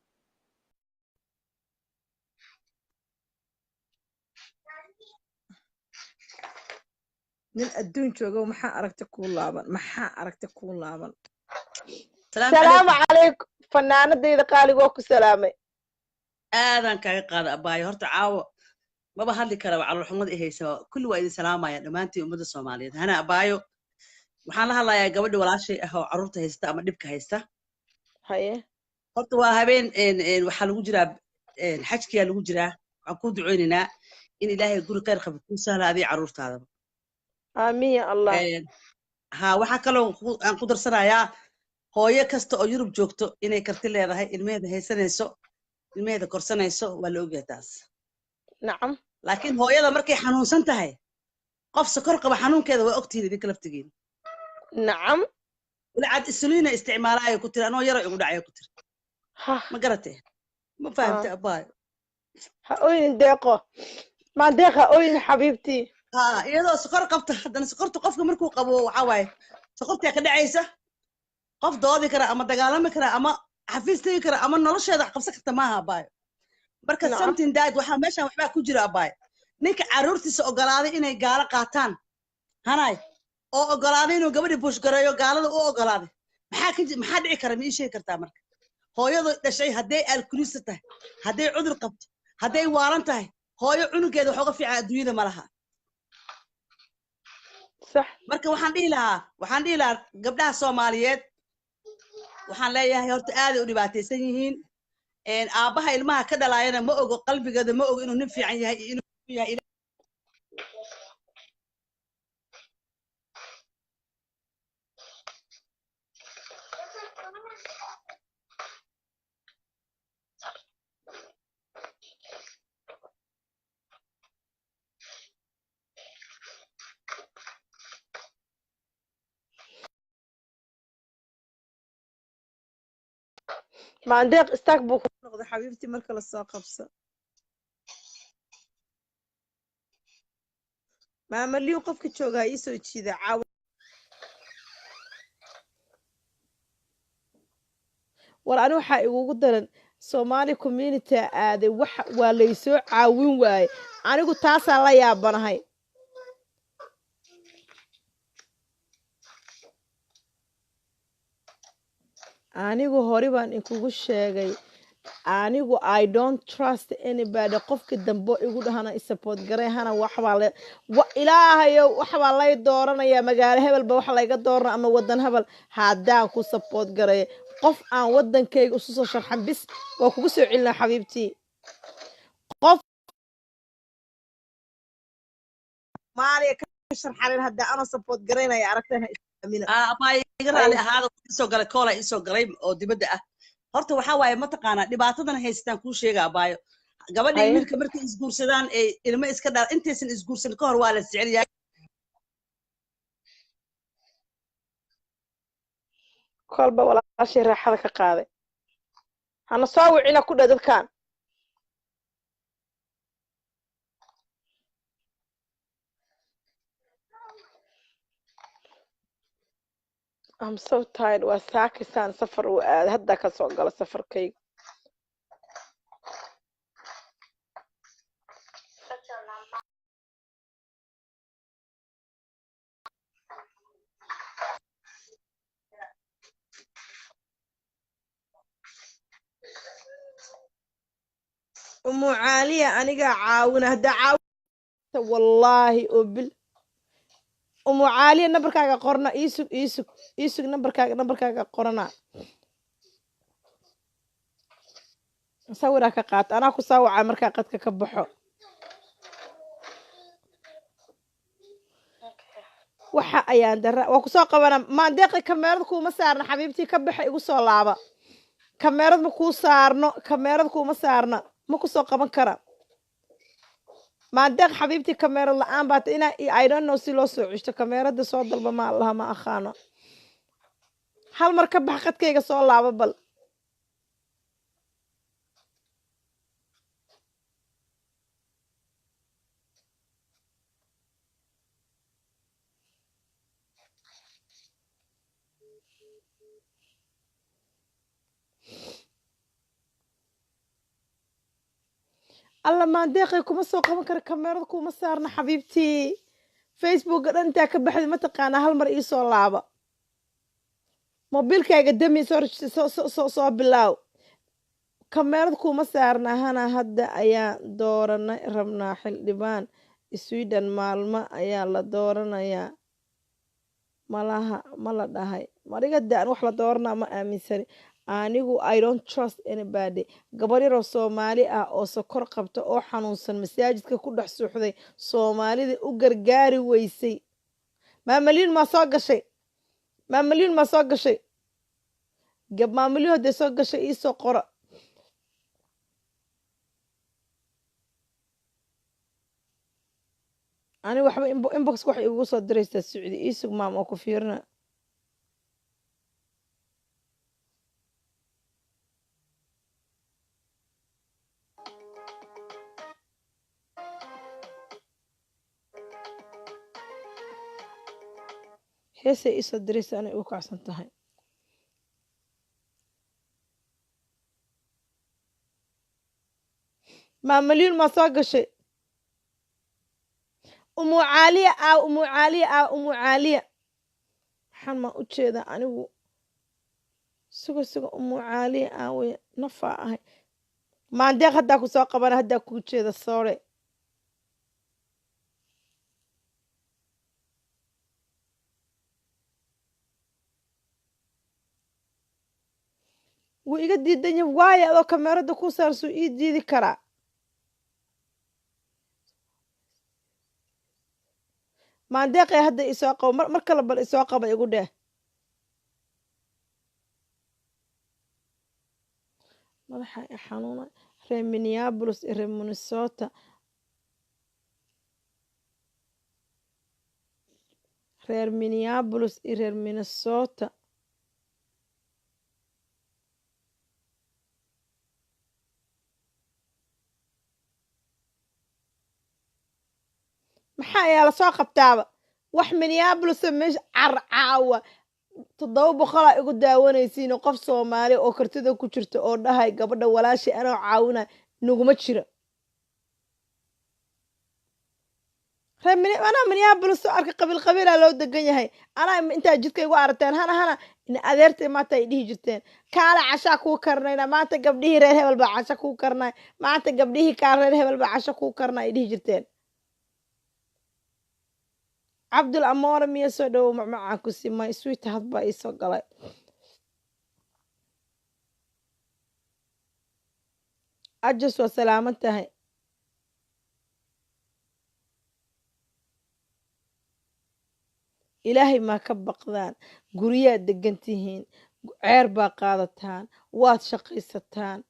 Speaker 4: Nin adduun joogo, maxaa aragti kuu laaban? Maxaa aragti kuu laaban?
Speaker 1: Salaamu calaykum, fanaanadayda qaaliga, waa ku salaamay.
Speaker 5: Aadaan kaaga qaada, abaayo. Horta caawo maba hadli karaba, caloolxumada i haysa. Kulli waa idin salaamaya dhammaantiin ummadda Soomaaliyeed. Hana abaayo, waxaan la hadlayaa gabadha walaashay ah oo carruurta haysta ama dhibka haysta.
Speaker 1: Haye.
Speaker 5: Horta waa habeen waxaa lagu jiraa xajkiyaa lagu jiraa. Waxaan kuu duceynaynaa in Ilaahay guri khayr qaba kuu sahla adiga carruurtaadaba.
Speaker 1: Aamiin ya Allah.
Speaker 5: Ha, waxaa kaloo aan ku darsanayaa hooyo kasta oo Yurub joogto inay karti leedahay, ilmaheeda haysanayso, ilmaheeda korsanayso, waa la ogyahay taas.
Speaker 1: Nacam.
Speaker 5: Laakiin hooyada markay xanuunsan tahay, qof sokor qaba xanuunkeeda waa ogtihiin idinka laftigiin.
Speaker 1: Nacam.
Speaker 5: Walcad isuliina isticmaalaayo ku tiri, anoo yaro igu dhacayo ku tiri. Ma garatee? Ma fahamte, abaayo?
Speaker 1: Ha oynin deeqo, maan deeqa oynin xabiibtii.
Speaker 5: Ha, iyadoo sokor qabta haddana sokorta qofka markuu qabo waxaa waaye sokortaa ka dhacaysa. Qof doodi kara ama dagaalami kara ama xafiis tegi kara ama nolosheeda wax qabsan karta maaha, abaayo. Marka something died, waxaa meeshan waxbaa ku jira, abaayo. Ninka carruurtiisa ogolaaday inay gaalo qaataan, hanay, oo ogolaaday inuu gabadhi bushgareeyo, gaalada u ogolaaday, maxaa ka maxaa dhici kara? Ma ii sheegi kartaa? Marka hooyadu dhashay hadday alkulista tahay, hadday cudur qabto, hadday waalan tahay, hooyo cunugeeda wax uga fiican adduunyada ma laha.
Speaker 1: Sax.
Speaker 5: Marka waxaan dhihi lahaa gabdhaha Soomaaliyeed, waxaan leeyahay horta aaday u dhibaataysan yihiin. Aabbaha ilmaha ka dhalaayana ma ogo, qalbigeeda ma ogo inuu nin fiican yahay iyo inuu yahay.
Speaker 1: Maandeeq istaag buu ku
Speaker 4: noqda, xabiibtii, marka lasoo qabso. Maamaliyu, qofka joogaa ii soo jiida caawa.
Speaker 1: War ani waxaa igugu daran Somali community aaday, wax waa laysoo caawin waaye. Anigu taasaa la yaabanahay. Anigu hore baan inkugu sheegay, anigu I don't trust anybody. Qofka dambe igu dhahana support garay, hana, waxbaa le ilaahayo, waxbaa lay dooranayaa, magaalo hebel ba wax layga doorana ama wadan hebel, haddaan ku support garay qof aan wadankayga isu soo sharxan, bis waa kugu soo celinaa, xabiibtii. Qof
Speaker 4: Soomaaliya ka sharxanin hadda ana support garaynaya aragtan, ha islaamina.
Speaker 5: Abaa, iga raali ahaada, isoo galay koola isoo galay oo dibadda ah. Horta waxaa waaye, mataqaanaa, dhibaatadan haystaan kuu sheega, abaayo. Gabadha iyo wiilka markay isguursadaan ee ilmo iska dhal, intaysan isguursan ka hor waa la jecel yahay.
Speaker 1: Kolba walaashay raaxada ka qaaday, hana soo wicina ku dheh dadkan. I'm so tired. Waa saakisaan safar uu aaday, hadda ka soo gala safarkayga.
Speaker 4: Umu Caaliya, anigaa caawina haddaa caaw.
Speaker 1: Wallaahi oo bil, Umu Caaliya, nambarkaaga qorna. Iisug, iisug, iisug. Nambarkaaga qorana, sawiraa ka qaata. Anaa ku saawacaa markaa qadka ka baxo. Waxa ayaan dara waa kusoo qabana. Maandeeqi, kameerad kuuma saarna, xabiibtii. Ka baxa, igu soo laaba. Kameerad ma kuu saarno, kameerad kuuma saarna, ma kusoo qaban kara. Maandeeq, xabiibtii, kameerad la-aan baata inaa. I don't know si loo soo ceshto kameerada. Soo dalba, ma allaha, ma aqaano. Hal mar ka bax qadkayga, soo laaba bal. Alla, maandeeqay, kuma soo qaban kara, kameerad kuma saarna, xabiibtii. Facebooka dhan intaa ka baxday, mataqaanaa? Hal mar iisoo laaba. Mobiilkaaga dami, soo bilaaw. Kameerad kuma saarna. Hana, hadda ayaa dooranay rabnaa xildhibaan Sweden. Maalmo ayaa la dooranayaa malaha, ma la dhahay mariga daan wax la dooranaa? Ma aaminsani anigu. I don't trust anybody. Gabar yaroo Soomaali ah oo sokor qabta oo xanuunsan, masaajidka ku dhex suuxday, Soomaalida u gargaari weysay. Maamaliin maa soo gashay? Maamaliin maa soo gashay? Gab maamaliin hadday soo gashay, iisoo qora. Ani waxba inbox wax igugu soo diraysaa Socdi. Iisug, maam, oo ku fiirina. Heesay iisoo diraysa, anay ugu kacsan tahay. Maa malyuun maa soo gashay? Umu Caaliya aa, Umu Caaliya aa, Umu Caaliya, waxaan maa u jeedaa anigu. Suga, suga, Umu Caaliya aawey? Nafaa ahay maandeeq haddaa ku soo qabana, haddaa kuu jeeda. Soore, wuu iga diidan yahay. Waayo, adoo kameerada ku saarsuu ii diidi karaa? Maandeeqee, hadda isoo qabo mar kale, bal isoo qaba, igu dheh. Madaxa i xanuuna. Reer Minneapolis iyo reer Minnesota, reer Minneapolis iyo reer Minnesota. Maxaa ayaa lasoo qabtaaba? Wax Minneapolis meesha carcaawa 700-aa igu daawanaysiin. Qof Soomaali oo kartida ku jirta oo dhahay gabadha walaashay anoo caawinay naguma jira. Reer anaa Minneapolis soo arkay, qabiil qabiilaa loo degan yahay. Anaa intaa jidka igu aragteen, hana hana in adeertay maanta ay dhihi jirteen, kaale cashaa kuu karnayna maanta, gabdhihii reer hebel baa casha kuu karnay maanta, gabdhihii kaa reer hebel baa casha kuu karnay ay dhihi jirteen. Cabdul Amoore miya? Soo dhowow, macmacaan ku simay, sweet had baa iisoo galay. Ajas, waa salaaman tahay. Ilaahay maa ka baqdaan? Guryaad degan tihiin, ceer baa qaadataan, waad shaqaysataan.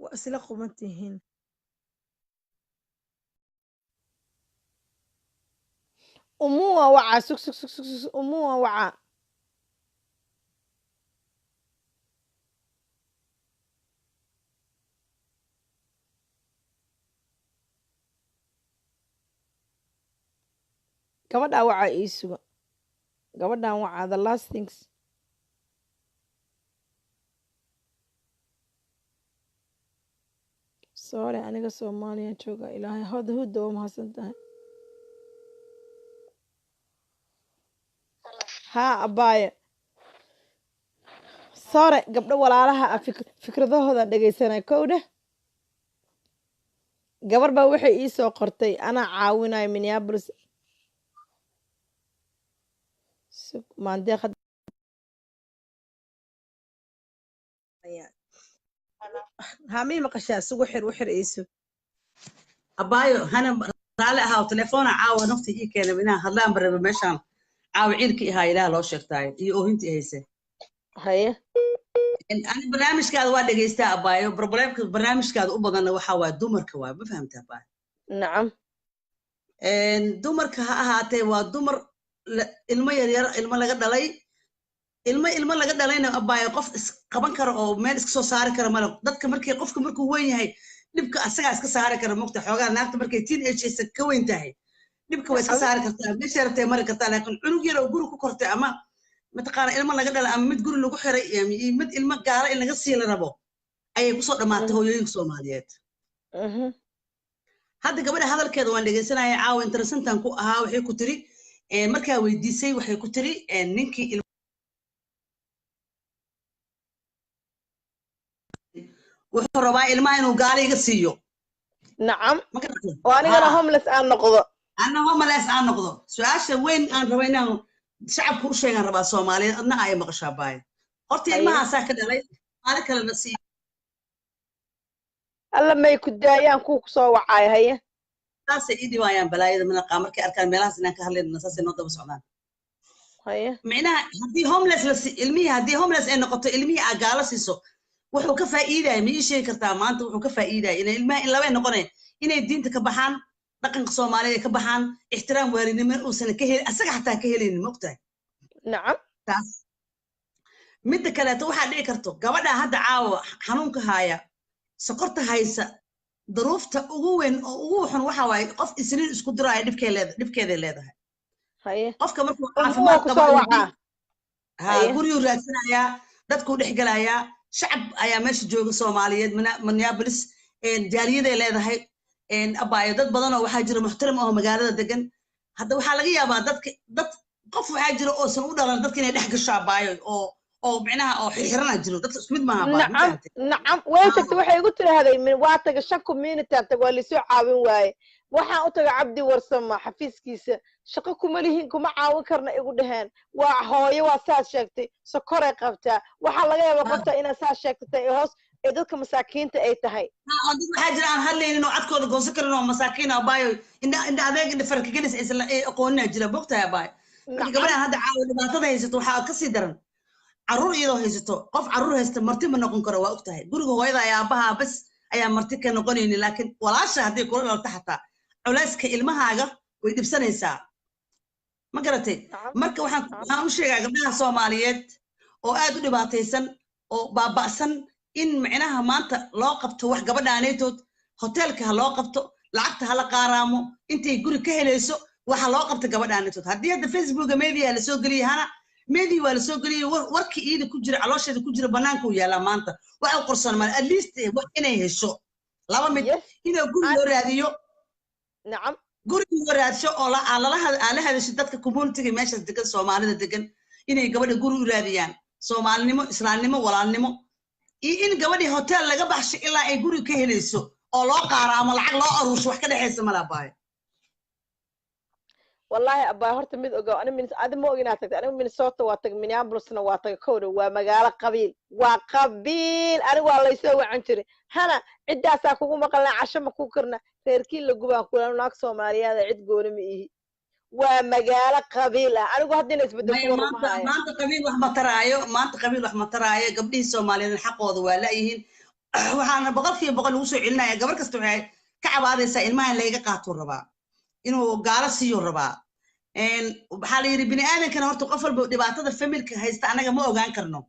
Speaker 4: Waa isla quban tihiin.
Speaker 1: Umuwa wacaa, sug, sug, sug, sug, sug, umuwa wacaa. Gabadhaa wacaa, ii suga, gabadhan wacaa. The last things, sorry, aniga Soomaaliya jooga. Ilaahay hoda huda, waa mahadsan tahay. Haa abaaye, sore gabdho walaalaha ah fikradahoodan dhegaysanay. Kowdha, gabar baa waxay ii soo qortay anaa caawinayo Minneapolis. Sug, maandeeq.
Speaker 4: Haa, mii maqashaa? Sugu xir, u xir iisu.
Speaker 5: Abaayo hana, raali ahaa, telefoona caawa nafta ii keenay inaan hadlaan baraba meeshaan caawa. Ciilkii ahaa ilaah loo sheegtaay iyo oohintii hayse.
Speaker 1: Haye.
Speaker 5: Ani barnaamijkaada waa dhegaystaa, abaayo. Problemka barnaamijkaada u badanna waxaa waaya dumarka waay, ma fahamta, abaayo?
Speaker 1: Nacam.
Speaker 5: Dumarka ha ahaatee, waa dumar ilmo yaryar, ilmo laga dhalay, ilmo laga dhalayna, abaayo, qof isqaban kara oo meel iska soo saari kara male. Dadka markii qofka markuu weyn yahay, dhibka asagaa iska saari kara, mogta? Xoogaa naagta markay teen age ka weyn tahay, dhibka way iska saari kartaa, meeshay rabtay mari kartaa. Laakiin cunug yar oo guri ku kortay ama mataqaana ilmo laga dhalay ama mid guri lagu xiray iyo mid ilmo gaala in laga sii la rabo ayay kusoo dhammaatay hooyooyinka Soomaaliyeed. Hadda gabadha hadalkeeda waan dhegeysanaya caawa, interesantan ku ahaa. Waxay ku tiri, markaa weydiisay, waxay ku tiri ninkii wuxuu rabaa ilmaha inuu gaala iga siiyo.
Speaker 1: Nacam.
Speaker 5: Ma garatay?
Speaker 1: Oo anigana
Speaker 5: Haa.
Speaker 1: homeless aan noqdo.
Speaker 5: Anna homeless aan noqdo. Su-aasha weyn aan rabo inaan shacabka u sheegaan rabaa Soomaaliyeed, adna ay maqashaa baay, horta
Speaker 1: Haye.
Speaker 5: ilmahaasaa ka dhalay maalin kalena siiyo.
Speaker 1: Alla may ku daayaan kuwa kusoo wacaay. Haye.
Speaker 5: Saasay ii dhibaayaan balaayada manaqaa markay arkaan meelahaas inaan ka hadlayna, saasay noo daba socdaan.
Speaker 1: Haye.
Speaker 5: Micnaha haddii homeless la ilmihii, haddii homeless ay noqoto, ilmihii aa gaalo siiso. Wuxuu ka faa'iidaya ma ii sheegi kartaa maanta wuxuu ka faa'iidaya inay ilmaha in labay noqonay, inay diinta ka baxaan, dhaqanka Soomaaliya ka baxaan, ixtiraam waalidnimo uusan ka helin, asaga xataa ka helaynin, ma ogtahay?
Speaker 1: Nacam.
Speaker 5: Taas midda kaleeto, waxaa dhici karto gabadha hadda caawa xanuunka haaya, sokorta haysa, duruufta ugu weyn oo ugu xun waxa waaye qof isniin isku diraayo dhibkee leedahay, dhibkeeday leedahay. Qofka markuu caafimaad qabo, ha, guryuu raadsanayaa, dadkuu dhex gelayaa, shacab ayaa meesha jooga Soomaaliyeed. Minneapolis jaaliyaday leedahay, abaayo. Dad badan oo waxaa jira muxtaram oo magaalada degan. Hadda waxaa laga yaabaa dadka dad qof waxaa jira oosan u dhalan dadka inay dhex gasho, abaayo, oo micnaha oo xirxirana jiro. Dadka isku mid maaha, abaayo.
Speaker 1: Nacam, nacam, way tagtay. Waxay igu tiraahday waa taga shan community aan tag, waa laisoo caawin waaye. Waxaan u tagay Cabdi Warsama xafiiskiisa, shaqo kuma lihin, kuma caawin karna igu dhaheen. Waa hooyo, waa saas sheegtay, sokoray qabtaa. Waxaa laga yaabaa qofta inaad saas sheegtay ee hoos ee dadka masaakiinta ay tahay.
Speaker 5: Dad waxaa jira aan hadlaynin oo codkooda goosan karin oo masaakiin, abaayo, indha indha adeeg, indha farkagelis aysan aqoonina jira, bogtahay, abaayo. Marka gabadhan hadda caawa dhibaatada haysato waxaa kasii daran carruur iyadoo haysato. Qof carruur haysta marti ma noqon karo, waa ogtahay. Guriga hooyada ayaa aabaha bas ayaa marti ka noqonaynin, laakiin walaasha hadday kula dhalto xataa culayska ilmahaaga way dhibsanaysaa, ma garatay? Marka waxaan u sheegaa gabdhaha Soomaaliyeed oo aad u dhibaataysan oo baaba'san in micnaha maanta loo qabto wax gabadhaanaytood, hoteelka ha loo qabto, lacagta ha la qaaraamo intay guri ka helayso, waxa loo qabta gabadhaanaytood. Haddii hadda Facebooka media lasoo geliyay, hana media waa lasoo geliyay, warkii iida ku jira caloosheeda ku jira banaanka uu yaalaa maanta. Waxa u qorsoon maal, at least wax inay hesho laba mid: inuu guri loo raadiyo, guri loo raadsho oo la hadasho dadka communityga meeshaas degan, Soomaalida degan, inay gabadha guri u raadiyaan, Soomaalinimo, Islaamnimo, walaalnimo, iyo in gabadhii hotel laga baxsho ilaa ay guri ka helayso oo loo qaaraamo, lacag loo aruursho. Wax ka dhexaysa mala, abaayo.
Speaker 1: Wallahi abaa, horta mid ogow, ani adi ma og inaad tagtay. Aniga Minnesota waa tagay, Minneapolisna waa tagay. Kowdha waa magaalo qabiil, waa qabiil. Aniga waa laysoo wacan jiray, hana ciddaasaa kugu maqalnaa, casho ma ku karna, reerkii la gubaan kula naag Soomaaliyaada, cid gooni ma ihi. Waa magaalo qabiil ah. Anigu haddina isbedel.
Speaker 5: Maanta qabiil wax ma taraayo, maanta qabiil wax ma taraayo. Gabdhihii Soomaaliyeed xaqooda waa la'yihiin. Waxaana 100% lagu soo celinaya, gabar kasta waxay ka cabaadaysaa ilmaha in layga qaatuu rabaa, inuu gaalo siiyuu rabaa. Waxaa la yidhi bini aadankana horta qof walba dhibaatada familka haysta annaga ma ogaan karno,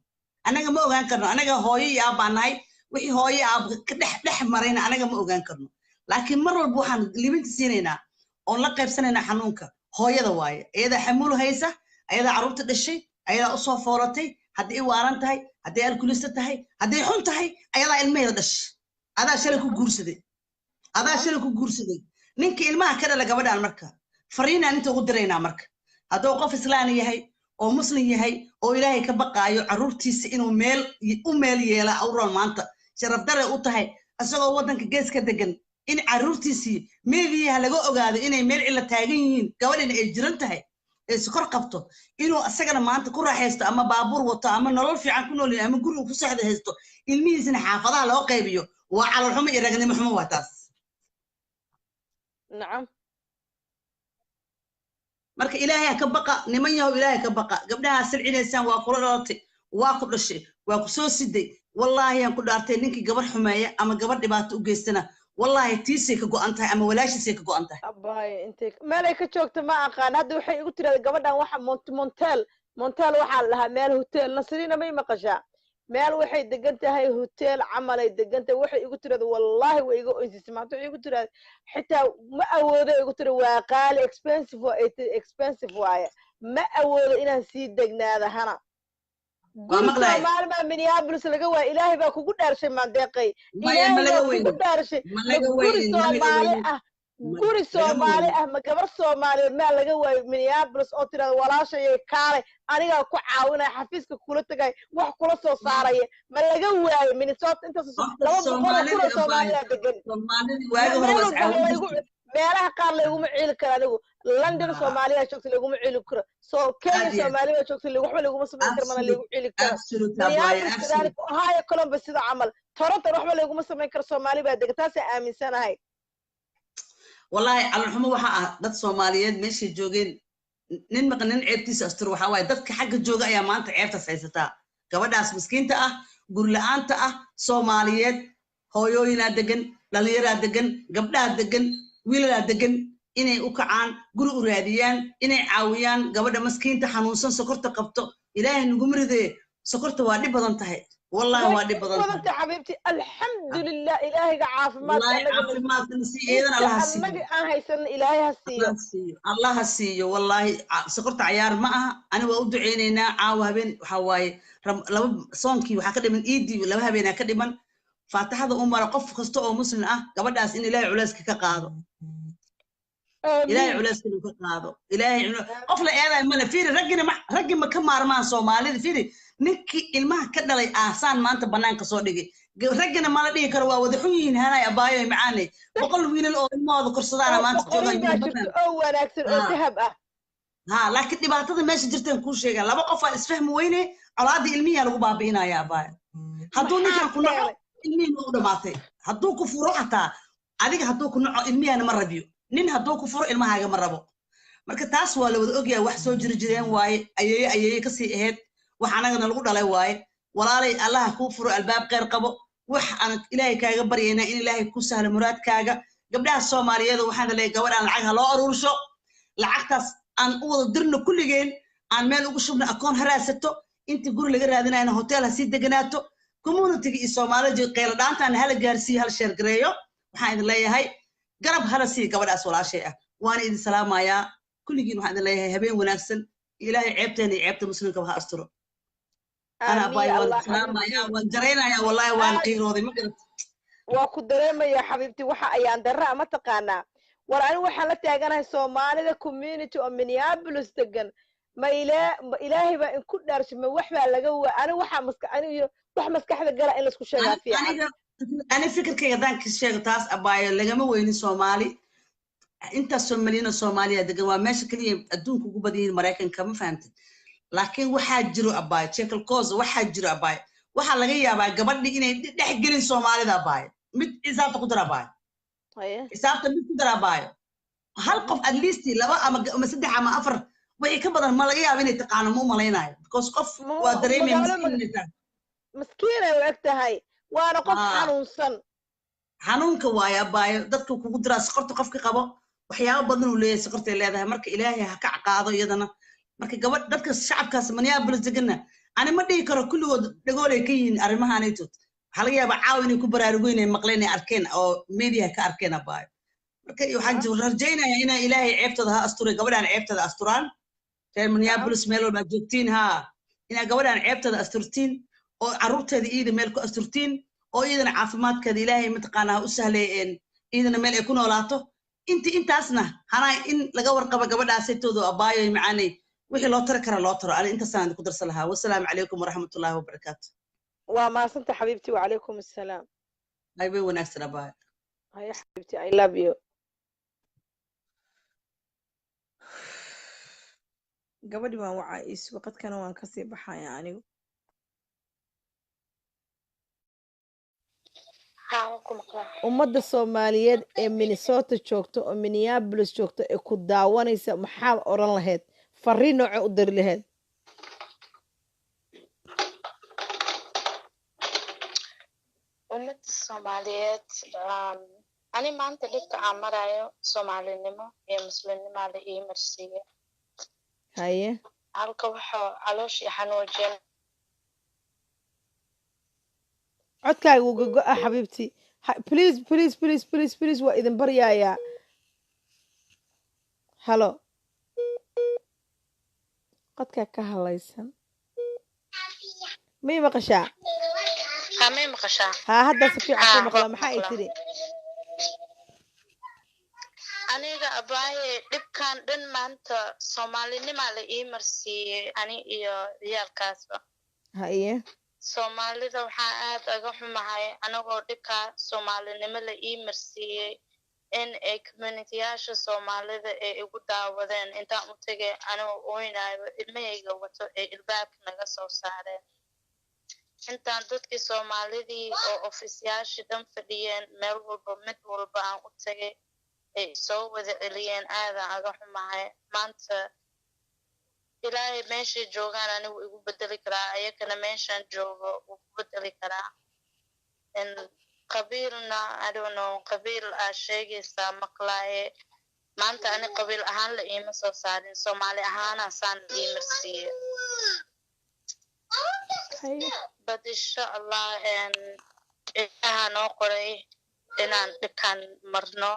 Speaker 5: annaga ma ogaan karno. Annaga hooyo iyo aabbaa nahay, wixii hooyo aab ka dhex dhex marayna annaga ma ogaan karno. Laakiin mar walba waxaan libinta siinaynaa oon la qaybsanaynaa xanuunka hooyada waaye. Iyadaa xamuul haysa, ayadaa carruurta dhashay, ayadaa usoo foolatay. Haddii ay waaran tahay, hadday alkulista tahay, hadday xun tahay, ayadaa ilmaheeda dhashay. Adaa shalay ku guursaday, adaa shalay ku guursaday ninka ilmaha ka dhala gabadhaan. Marka fariinaan inta ugu diraynaa, marka hadduu qof islaan yahay oo Muslim yahay oo Ilaahay ka baqaayo, carruurtiisa inuu meel u meel yeela awroon. Maanta sharaf dare u tahay isagoo waddanka geeska degan in carruurtiisii meediyaha laga ogaado inay meel cilla taagan yihiin, gabadhina ay jiran tahay, ee sokor qabto, inuu isagana maanta ku raaxaysto ama baabuur wato ama nolol fiican ku nool yahay ama guri uu ku seexda haysto, ilmihiisina xaafadaha loo qaybiyo, waa calool xumo iyo ragnimo xumo, waa taas. Marka Ilaahay ha ka baqa, niman yahow, Ilaahay ka baqa. Gabdhahaa silcinaysaan, waa kula dhalatay, waa ku dhashay, waa ku soo siday. Wallaahi aan ku dhaartay, ninkii gabar xumeeya ama gabar dhibaato u geystana, wallaahi tiisay ka go'an tahay ama walaashiisay ka go'an tahay.
Speaker 1: Abaaye, intay meelay ka joogto ma aqaan. Hadda waxay igu tirahday gabadhan waxa montel montel waxaa la dhahaa meel hotel. Nasriina, may maqashaa? Meel waxay degan tahay hotel camalay degan tahay. Waxay igu tirahday, wallahi way iga oysisay maanta. Waxay igu tirahday xitaa ma awoodo, igu tiri waa qaali, expensive waa, expensive waaye, ma awoodo inaan sii degnaada. Hana guri Soomaali baa Minneapolis laga waaya. Ilaahay baa kugu dhaarshay, maandeeqay, Ilaahay baa kugu dhaarshay, ma guri Soomaali ah, guri Soomaali ah, ma gabar Soomaaliyeed maa laga waayo Minneapolis oo tirahda walaashayay kaalay, anigaa ku caawinaya, xafiiska kula tagay, wax kula soo saaraya? Ma laga waayo Minnesota? Intaas 200,000 oo Soomaaliyaa degan. Meelaha qaar layguma ciili karo. Anigu London Soomaaliyaa joogta, laguma ciili karo. So Kenya Soomaaliyaa joogta, waxba laguma samayn karo, mana laygu ciili karo. Minneapolis kadaalika, Ohio Columbus sida camal, Toronto waxba laguma samayn karo, Soomaali baa degan. Taasaan aaminsanahay.
Speaker 5: Wallahi calolxumo waxa ah dad Soomaaliyeed meeshay joogeen nin maqan nin ceebtiisa astur. Waxaa waaye dadka xagga jooga ayaa maanta ceebtaas haysataa gabadhaas miskiinta ah. Guri la'aanta ah Soomaaliyeed, hooyooyinaa degan, dhalinyaraa degan, gabdhaha degan, wiilalaa degan, inay u kacaan, guri u raadiyaan, inay caawiyaan gabadha maskiinta xanuunsan, sokorta qabto. Ilaahay naguma ridee, sokorta waa dhib badan tahay, wallahi.
Speaker 1: Way
Speaker 5: Waa dhib
Speaker 1: dhib
Speaker 5: badan
Speaker 1: badan
Speaker 5: tahay.
Speaker 1: Tahay xabiibti, alxamdulilah, Ilaahayga caafimaadka
Speaker 5: Wallaahi
Speaker 1: annaga
Speaker 5: caafimaadka na siiyo, iyadana
Speaker 1: inta
Speaker 5: Allaha siiyo.
Speaker 1: Annaga aan haysano Ilaahay ha siiyo.
Speaker 5: Allah siiyo, Allaha siiyo. Wallaahi sokorta cayaar ma aha. Ani waa u duceynaynaa. Caawa habeen waxaa waaye laba soonkii waxaa ka dhiman, iidii laba habeenaa ka dhiman. Faatixada u mara qof kasta oo Muslim ah gabadhaas in Ilaahay culayska ka qaado. Ilaahay
Speaker 1: Aamiin.
Speaker 5: Culayska inuu ka qaado. Ilaahay qof la eedayo male. Fiiri, raggina ma raggi ma ka maarmaan Soomaalida. Fiiri, ninkii ilmaha ka dhalay aasaan maanta banaanka soo dhigay. Raggina ma la dhihi karo waa wada xun yihiin. Hanay abaayo macaanay, 100 wiilal oo ilmahooda korsadaana
Speaker 1: Oo
Speaker 5: maanta joogaan
Speaker 1: boqoriin baa
Speaker 5: yurub.
Speaker 1: jirto oo wanaagsan oo dahab ah.
Speaker 5: Ha, laakiin dhibaatada meesha jirtaan kuu sheegaa, laba qof aa isfahmi weyne, colaadii ilmihiyaa lagu baabi'inaya abaayo. Hadduu
Speaker 1: Maxaa
Speaker 5: ninkan ku naco,
Speaker 1: keenay?
Speaker 5: ilmihiina u dhamaatay. Hadduu ku furo xataa adiga, hadduu ku naco, ilmihiana ma rabiyo. Nin hadduu ku furo, ilmahaaga ma rabo. Marka taas waa la wada ogyahay, wax soo jiri jireen waaye, ayeeye ayeeye kasii ahayd, wax anagana lagu dhalay waaye. Walaalay, Allaha kuu furo albaab kheyr qabo. Wax aan Ilaahay kaaga baryaynaa in Ilaahay ku sahlo muraadkaaga. Gabdhaha Soomaaliyeed waxaan leeyahay, gabadhaan lacag ha loo aruursho, lacagtaas aan u wada dirno kulligeen, aan meel ugu shubno, akoon ha raadsato. Intii guri laga raadinayna hotel ha sii deganaato. Communityga iyo Soomaalida qeylo dhaantaana hala gaarsiiyo, hala share gareeyo. Waxaan idin leeyahay, garab hala siiyo gabadhaas walaashay ah. Waana idin salaamayaa kulligiin. Waxaan idin leeyahay habeen wanaagsan. Ilaahay ceebteena iyo ceebta Muslimkaba ha asturo. Ana
Speaker 1: Aamiin.
Speaker 5: Abaay, waan
Speaker 1: Allah
Speaker 5: salaamayaa.
Speaker 1: xabiibti.
Speaker 5: Waan jaraynayaa, wallaahi waan
Speaker 1: Aad
Speaker 5: qiirooday, ma garat?
Speaker 1: Waa ku dareemaya xabiibti. Waxa ayaan darraa ma taqaanaa? War anigu waxaan la taaganahay Soomaalida community oo Minneapolis degan. Ma ilaa ma Ilaahay baa inku dhaarshay, ma wax baa laga waa? Anigu waxaa maska anigu iyo wax maskaxda gala in laisku sheegaa fiican.
Speaker 5: Aniga ani fikirkayga haddaan ka sheego taas abaayo, lagama weynin Soomaali. Intaasoo malyan oo Soomaaliya degan, waa meesha keliya adduunka ugu badan yihiin Maraykanka, ma fahamtid? Laakiin waxaa jiro abaayo jekyll cause, waxaa jiro abaayo, waxaa laga yaabaa gabadhi inay dhex gelin Soomaalida abaayo. Mid xisaabta ku dar abaayo.
Speaker 1: Haye.
Speaker 5: Xisaabta mid ku dar abaayo, hal qof at least, laba ama saddex ama afar, wixii ka badan ma laga yaaba inay taqaano, ma u malaynayo, because qof
Speaker 1: Ma
Speaker 5: waa dareemaya
Speaker 1: magaalo
Speaker 5: miskiin inay tahay.
Speaker 1: Maskiinay u eg tahay, waana qof xanuunsan.
Speaker 5: Xanuunka waayo abaayo dadka kugu diraa sokorta qofka qabo, waxyaabo badan uu leeyahay, sokortay leedahay. Marka Ilaahay ha ka qaado iyadana. Marka gabadh dadka shacabkaas Minneapolis deganna ani ma dhihi karo kulligood dhagoolay ka yihiin arrimahanaytood. Waxaa laga yaabaa caawa inay ku baraarugoyn, ay maqleen, ay arkeen oo media ka arkeen abaayo. Marka waxaan rajaynayaa inaa Ilaahay ceebtooda ha asturay, gabadhaan ceebtooda asturaan. Reer Minneapolis meel walbaad joogtiin, haa, inaa gabadhaan ceebtooda asturtiin oo carruurteeda iida meel ku asturtiin, oo iyadana caafimaadkeeda Ilaahay mataqaanaa ha u sahlay, iyadana meel ay ku noolaato. Inti intaasna hanaa in laga warqabo gabadhaasaytooda abaayo macaanay, wixii loo tari kara loo taro. Ani intaasaan ku darsan lahaa. Wasalaamu calaykum waraxmatullaahi wabarakaatu.
Speaker 1: Waa mahadsanta xabiibti, wacalaykum assalaam.
Speaker 5: Habeen wanaagsan abaayo.
Speaker 1: Haye xabiibti, I love you.
Speaker 4: Gabadhi baan wacaa iisugu, qadkana waan kasii baxaya anigu.
Speaker 2: Haa, waan ku maqlaa.
Speaker 1: Ummadda Soomaaliyeed ee Minnesota joogta oo Minneapolis joogta ee ku daawanaysa, maxaad odhan lahayd? Fariin noocee u diri lahayd?
Speaker 2: Ummadda Soomaaliyeed, ani maanta dhibka aan marayo Soomaalinimo iyo Muslimnimaa la ii marsiiye. Halka waxaa calooshii xanuujin.
Speaker 1: Codkaaga wuu gogo-a xabiibti. Please, please, please, please, please, waa idin baryayaa. Halo, qodkaa ka halaysan, may maqashaa?
Speaker 2: Haa, may maqashaa?
Speaker 1: Haa, hadda si fiican kuu
Speaker 2: Haa,
Speaker 1: maqlaa.
Speaker 2: waa ku
Speaker 1: Maxaa ay
Speaker 2: maqlaa.
Speaker 1: tiri?
Speaker 2: Aniga abaaye, dhibkan dhan maanta Soomaalinimaa la ii marsiiyey, ani iyo ciyaalkaasba. Soomaalida waxaa aad aga xumahay, anagoo dhibkaa Soomaalinimo la ii marsiiyey, in ay communityyaasha Soomaalida ay igu daawadeen intaan u tegay anigoo ooynaayo, ilmahayga wato, ay ilbaabka naga soo saareen, intaan dadkii Soomaalidii oo ofisyaashii dhan fadhiyeen meel walba, mid walba aan u tegay, ay soo wada celiyeen. Aadaan aga xumahay maanta. Ilaahay meeshay joogaan anigu igu bedeli karaa, ayakana meeshaan joogo wuu ku bedeli karaa. And qabiilna, I don't know, qabiil aa sheegaysaa maqlaaye. Maanta ani qabiil ahaan la iima soo saarin, Soomaali ahaana saan la ii marsiiye.
Speaker 1: Haye.
Speaker 2: But insha Allah, Ilaaha noo qoray inaan dhibkaan marno,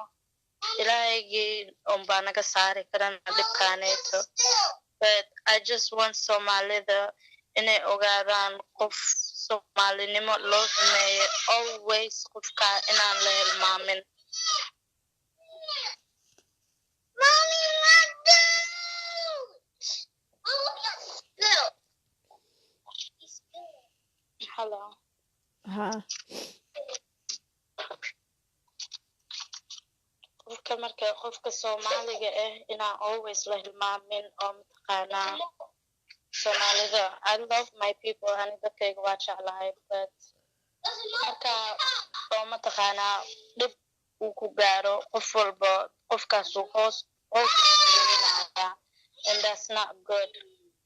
Speaker 2: Ilaahaygii unbaa naga saari karana dhibkaaneeto. But I just want Soomaalida inay ogaadaan qof Soomaalinimo loo xumeeyo always qofkaa inaan la hilmaamin. Hello.
Speaker 1: Ha.
Speaker 2: Qofka marka qofka Soomaaliga ah inaan always la hilmaamin oo mataqaanaa Soomaalida. I love my people, ani dadkayga waa jeclahay, but marka oo mataqaanaa dhib uu ku gaaro qof walba, qofkaasuu hoos hoos u fiirinaya, and that's not good.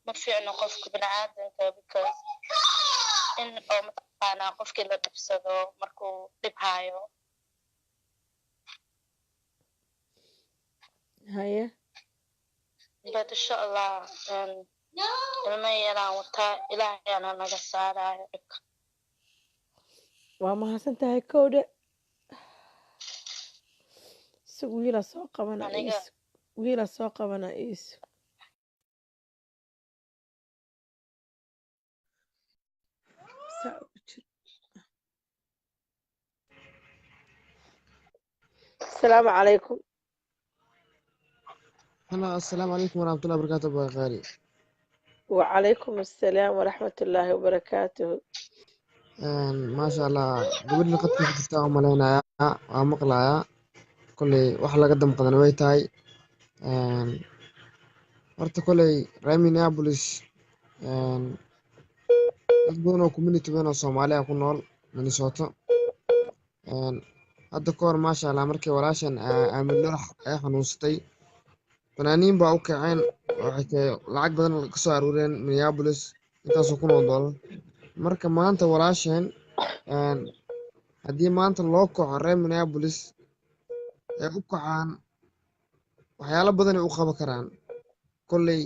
Speaker 2: Ma fiicno qofka biniaadanka, because in oo mataqaanaa qofkii la dhibsado markuu dhib hayo.
Speaker 1: Haye.
Speaker 2: But insha Allah, ilma yaraan wataa, Ilaahayaana naga saarayo dhibka.
Speaker 1: Waa mahadsan tahay. Kowdha sug, wiila soo qabana.
Speaker 2: Aniga
Speaker 1: iisug, wiila soo qabana, iisug. Saa ugu jir. Asalaamu calaykum.
Speaker 6: هلا، السلام عليكم ورحمة الله وبركاته أبو غالي.
Speaker 1: وcalaykum assalaam waraxmat ullaahi wabarakaatuhu.
Speaker 6: ما شاء الله, gabadhii qadka ku jirta aan malaynayaa, waa maqlayaa. Kolley wax laga damqadana way tahay. Horta kolley reer Minneapolis, dad badan oo community badan oo Soomaali ah ku nool Minnesota. Hadda ka hor, maasha Allah, markii walaashan Aamin Lolax ay xanuunsatay, fanaaniin baa u kaceen, waxay lacag badan ka soo aruureen Minneapolis, intaasoo kun oo dollar. Marka maanta walaasheen, haddii maanta loo kaco, reer Minneapolis ay u kacaan, waxyaalo badan ay u qaban karaan. Kolley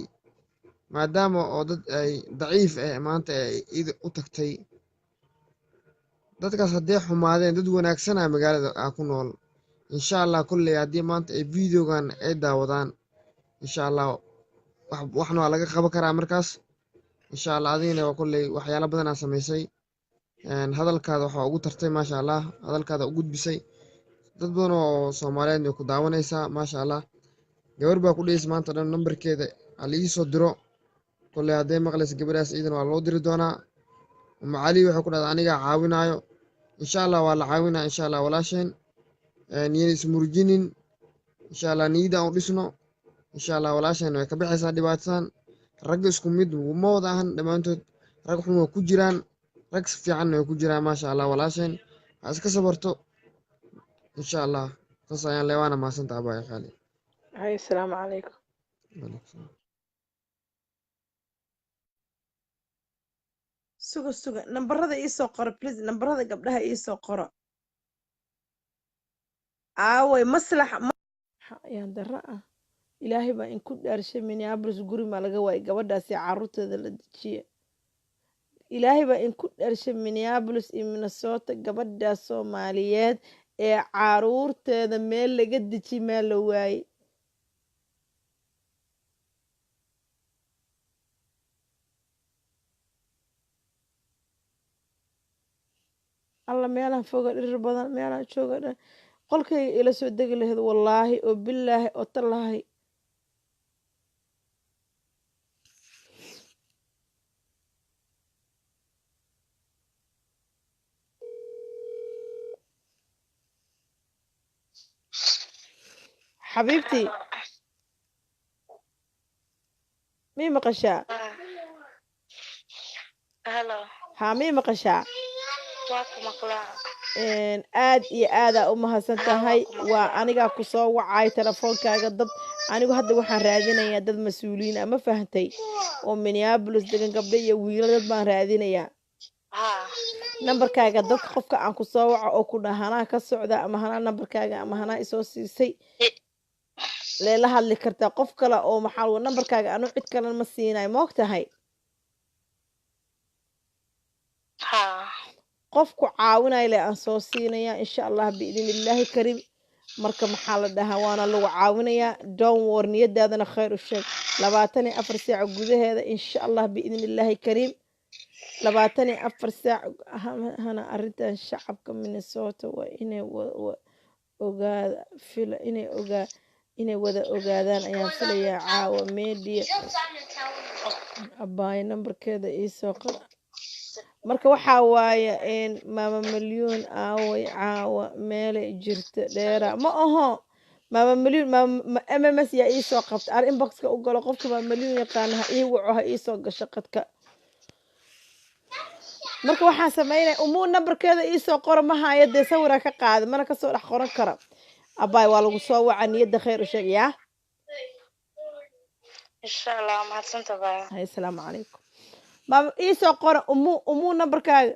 Speaker 6: maadaama oo dad ay daciif ah maanta ay ida u tagtay, dadkaas hadday xumaadeen, dad wanaagsana magaalada ah ku nool. Insha Allah, kolley haddii maanta ay videogan ay daawadaan, insha Allah wax waxna waa laga qaban karaa. Markaas insha Allah adigana waa kolley waxyaalo badan aa samaysay. Hadalkaada waxaa ugu tartay, maasha Allah, hadalkaada u gudbisay dad badan oo Soomaaliyeed way ku daawanaysaa, maasha Allah. Gabar baa ku dhehaysa maanta dhan nambarkeeda ha la ii soo diro. Kolley hadday maqlaysa gabadhaas, iidan waa loo diri doonaa. Uma Cali waxay ku dhahday anigaa caawinaayo. Insha Allah waa la caawinaa, insha Allah. Walaasheen niyada ismurjinin, insha Allah niyada aan u dhisno. Insha Allah walaasheen way ka baxaysaa dhibaatadan. Ragga isku mid ma wada ahan dhammaantood, rag xun waa ku jiraan, rag fiicanna way ku jiraan. Maasha Allah, walaasheen ha iska sabarto, insha Allah. Saas ayaan leewaana. Mahadsantaha, abaayo qaali.
Speaker 1: Haye, asalaamu calaykum.
Speaker 6: Waalaikum salaam.
Speaker 4: Suga, suga, nambarada iisoo qoro please, nambarada gabdhaha iisoo qoro. Aaway maslax?
Speaker 1: Waxa ayaan darro ah, Ilaahay baa in ku dhaarshay, Minneapolis guri maa laga waayay gabadhaasi carruurteeda la dejiye? Ilaahay baa in ku dhaarshay, Minneapolis iyo Minnesota gabadhaas Soomaaliyeed ee caruurteeda meel laga dejiye maa la waayey? Alla, meelaan foga dhirir badan, meelaan jooga dhan qolkayga ila soo degi lahayd, wallaahi oo bilaahi oo tallaahi. Xabiibtii, mii maqashaa?
Speaker 2: Hello.
Speaker 1: Haa, mii maqashaa?
Speaker 2: Waa ku maqlaa.
Speaker 1: Aad iyo aadaa u mahadsan
Speaker 2: Haa,
Speaker 1: tahay.
Speaker 2: waa ku
Speaker 1: Waa
Speaker 2: maqlaa.
Speaker 1: Anigaa ku soo wacay telefoonkaaga dad Anigu hadda waxaan raadinayaa dad mas-uuliyiin ah, ma fahantay, oo Minneapolis degan, gabdho iyo wiilal, dad baan raadinayaa.
Speaker 2: Haa.
Speaker 1: Nambarkaaga dadka qofka aan ku soo waco oo ku dhaha hanaa ka socda ama hanaa nambarkaaga ama hanaa isoo siisay leela hadli kartaa qof kale oo maxaa lagu nambarkaaga anu cid kalena ma siinayo, ma og tahay?
Speaker 2: Haa.
Speaker 1: Qofku caawinayo le aan soo siinaya, insha Allah biidn illaahi karim. Marka maxaa la dhahaa, waana lagu caawinayaa. Don't worry, niyadaadana khayr u sheeg. 24 saac gudaheeda, insha Allah biidn illaahi kariim, 24 saac. Hana arrintan shacabka Minnesota waa inay ogaada fila inay ogaa inay wada ogaadaan ayaan filayaa. Caawa media abaayo nambarkeeda iisoo qor. Marka waxaa waaye een Maama Malyuun aaway? Caawa meelay jirta dheera ma aho. Maama Malyuun, maama MMS yaa iisoo qabta ar inboxka u galo. Qofka Maama Malyuun yaqaana ha ii waco, ha iisoo gasho qadka. Marka waxaan sameynaya, umuu nambarkeeda iisoo qoro ma haayo, dee sawira ka qaada mana kasoo dhex qoran kara. Abaay, waa lagu soo waca, niyadda khayr u sheeg yaa.
Speaker 2: Insha Allah, waa mahadsanta baya.
Speaker 1: Hay, asalaamu calaykum. Maama iisoo qora, umuu nambarkaaga.